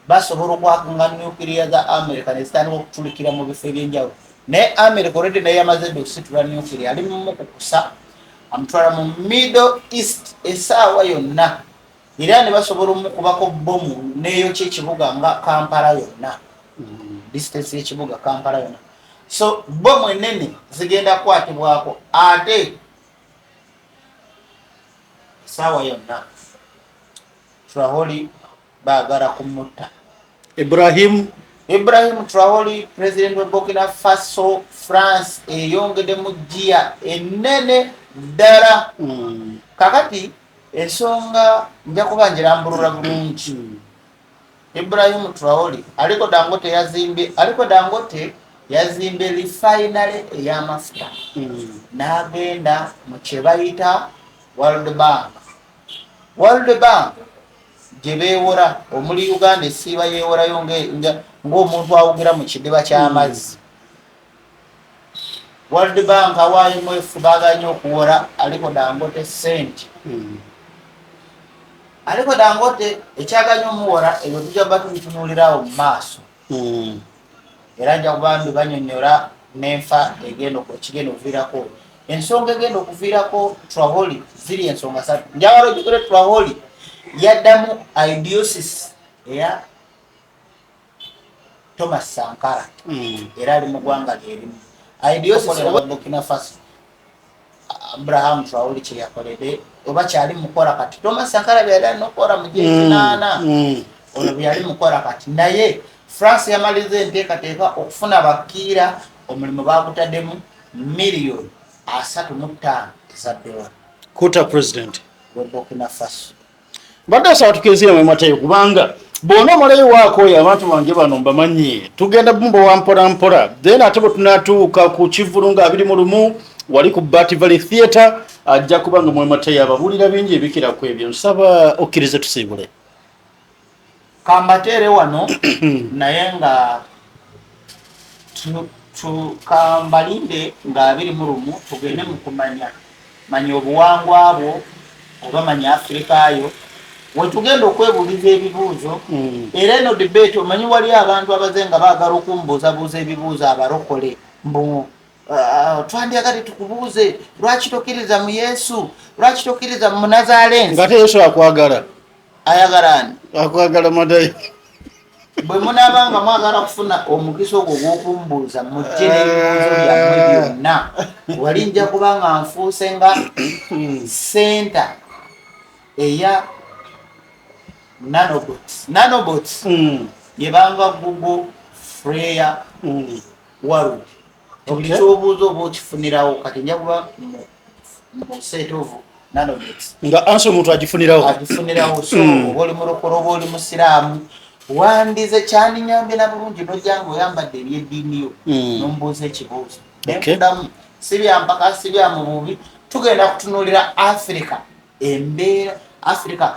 basobola okwakunga nuclear za America nezitandika okutulikira mu bifo ebyenjawulo. Naye America already naye yamaze dda okusitula nuclear, ali mumukukusa amutwala mu Middle East esaawa yonna, era ne basobola omukubako bomu neyokya ekibuga nga Kampala yonna, distance y'ekibuga Kampala yonna. So bomu enene zigenda kukwatibwako ate esaawa yonna. Traore baagala kumutta. Ibrahim Traore, president wa Burkina Faso. France eyongedde mu giya enene ddala. Kakati ensonga nja kuba njirambulula bulungi. Ibrahim Traore, Aliko Dangote yazimbye, Aliko Dangote yazimbye refinery ey'amafuta, n'agenda mu kye bayita World Bank. World Bank gye beewora, omuli Uganda esiiba yeeworayo ng'omuntu awugira mu kidiba ky'amazzi. World Bank awa IMF baganye okuwora Aliko Dangote sente. Aliko Dangote ekyaganye omuwora, ebyo tujja kuba tubitunuulirawo mu maaso. Era nja kuba mbibanyonyola n'enfa egenda ekigenda okuviirako, ensonga egenda okuviirako Traore. Ziri ensonga satu. Njagala ojjukire, Traore yaddamu ideosis eya Thomas Sankara, era ali mu ggwanga lyerimu ideosis oba Burkina Faso. Abraham Traore kyeyakoledde oba kyali mukola kati, Thomas Sankara byeyali alina okukola mu gyekinaana, ono byeyali mukola kati. Naye France yamaliriza enteekateeka okufuna bakiira, omulimu bagutaddemu miliyoni 35 eza dola. Kuta president we Burkina Faso. Mbadde asaba tukezire Matayo, kubanga bw'ona omalayo waako oyo, abantu bange bano mbamanyi, tugenda bumbowa mpola mpola. Then ate bwe tunatuuka ku kivvulu nga 21 wali ku Bat Valley Theatre, ajja kuba nga Mwematayo ababuulira bingi ebikira ku ebyo. Nsaba okkirize tusiibule. Kambateere wano, naye nga kambalinde nga 21 tugende mu kumanya manya obuwangwa bwo oba manya Afirika yo, wetugenda okwebuuliza ebibuuzo. Era eno debate, omanyi wali abantu abaze nga baagala okumbuuzabuuza ebibuuzo, abalokole, mbu twandyagadde tukubuuze lwaki tokkiriza mu Yesu, lwaki tokkiriza mu Munazalensi. Ngate Yesu akwagala. Ayagala ani? Akwagala, Matayo. Bwe munaaba nga mwagala kufuna omukisa ogwo ogw'okumbuuza, mujje n'ebibuuzo byammwe byonna wali. Nja kuba nga nfuuse nga center eya nanobots. Nanobots yebanga Google Freya world. Buli kyobuuza oba okifunirawo. Kati nja kuba mu set of nanobots nga answer omuntu agifunirawo. Agifunirawo. So oba oli mulokole oba oli musiraamu, wandize kyandinyambye na bulungi nojja nga oyambadde ebyeddiini yo, nombuuza ekibuuzo nenkudamu. Si byampaka, si bya mu bubi. Tugenda kutunuulira Africa, embeera Africa.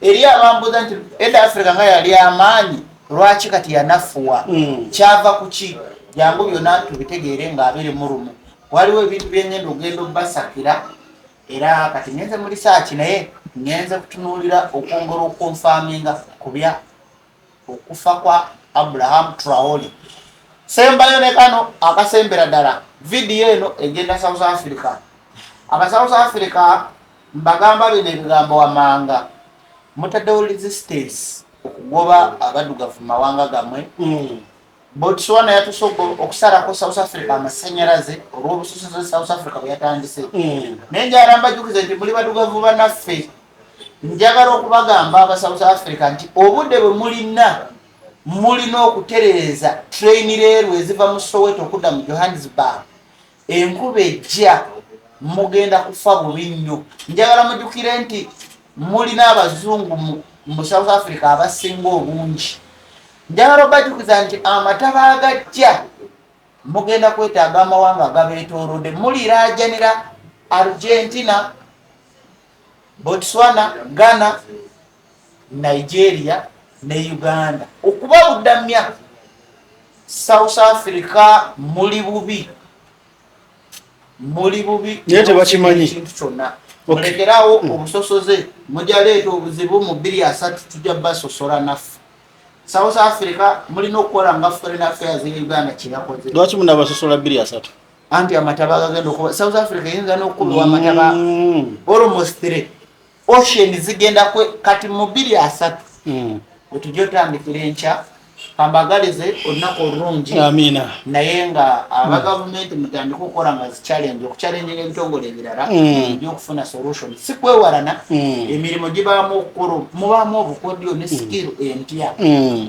Eri abambuuza nti edda Africa nga yali amaanyi, lwaki kati yanafuwa? Kyava ku ki? Jangu byonna tubitegeere nga 21. Waliwo ebintu byengenda ogenda obbasakira, era kati ngenze mu research, naye ngenze kutunuulira okwongera okuconfirminga ku bya okufa kwa Abraham Traore. Sembayo ne kano akasembera ddala, vidiyo eno egenda South Africa. Aba South Africa, mbagamba bino ebigambo wamanga: mutaddewo resistance okugoba abaddugavu mu mawanga gammwe. Botswana yatuuse okusalako South Africa amasanyalaze olw'obusosoze South Africa bwe yatandise. Naye njagala mbajjukize nti muli baddugavu bannaffe. Njagala okubagamba aba South Africa nti obudde bwe mulina, mulina okutereeza train railway eziva mu Soweto okudda mu Johannesburg. Enkuba ejja, mugenda kufa bubi nnyo. Njagala mujjukire nti mulina abazungu mu South Africa abasinga obungi. Njagala obajjukiza nti amataba agajja, mugenda kwetaaga amawanga agabeetoolodde. Muliraajanira Argentina, Botswana, Ghana, Nigeria ne Uganda okubabudamya. South Africa, muli bubi, muli bubi. Naye tebakimanyi. Ekintu kyonna. Mulekerawo obusosoze, mujja leeta obuzibu mu 2030, tujja basosola naffe. South Africa mulina okukola nga Foreign Affairs ya Uganda kyeyakoze. Lwaki munabasosola 2030? Anti amataba gagenda okuba, South Africa eyinza n'okukubibwa amataba almost three ocean zigenda kwe kati mu 2030. Wetujja otandikira enkya, kambagalize olunaku olulungi. Amiina. Naye nga aba gavumenti mutandike okukola nga zichallenge, okuchallenginga ebitongole ebirala byokufuna solution, si kwewarana. Emirimu gibaamu okukola, mubaamu obukodyo ne skill empya.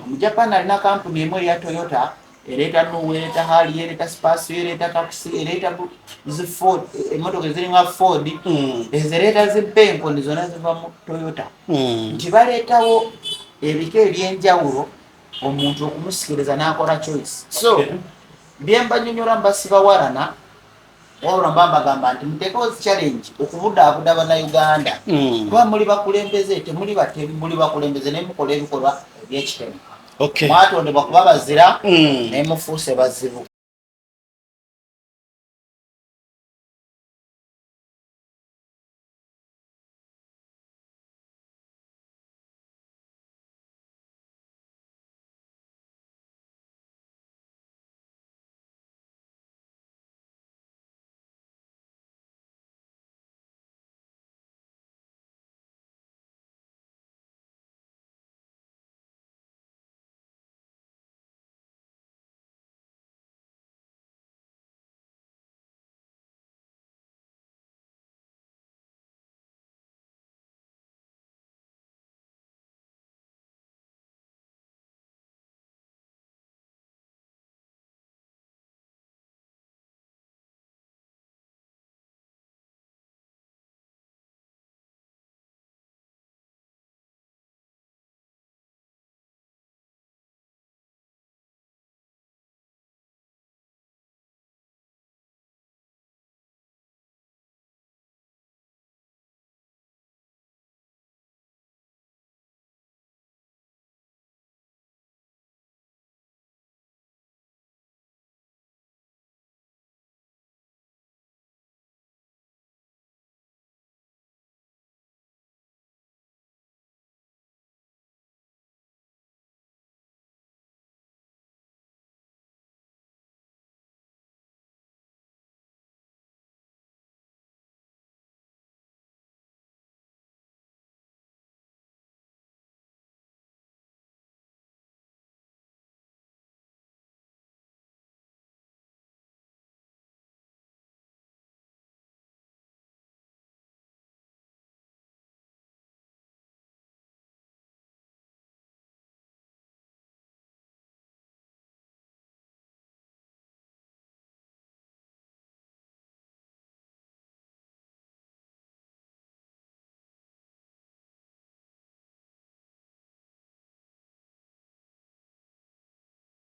Mu Japan alina kampuni emu eya Toyota, ereeta Noah, ereeta Harrier, ereeta Spacio, ereeta taxi, ereeta zi Ford, emotoka eziringa Ford, ezireeta zimpenkoni, zonna ziva mu Toyota. Nti baleetawo ebika ebyenjawulo omuntu okumusikiriza n'akola choice. So byembanyonyola mbasibawarana, wabula mba mbagamba nti muteekewo zi challenge okubudaabuda Bannayuganda, kuba muli bakulembeze, temuli batemu, muli bakulembeze naye mukola ebikolwa ebyekitemu. Mwatondebwa kuba bazira, naye mufuuse bazibu.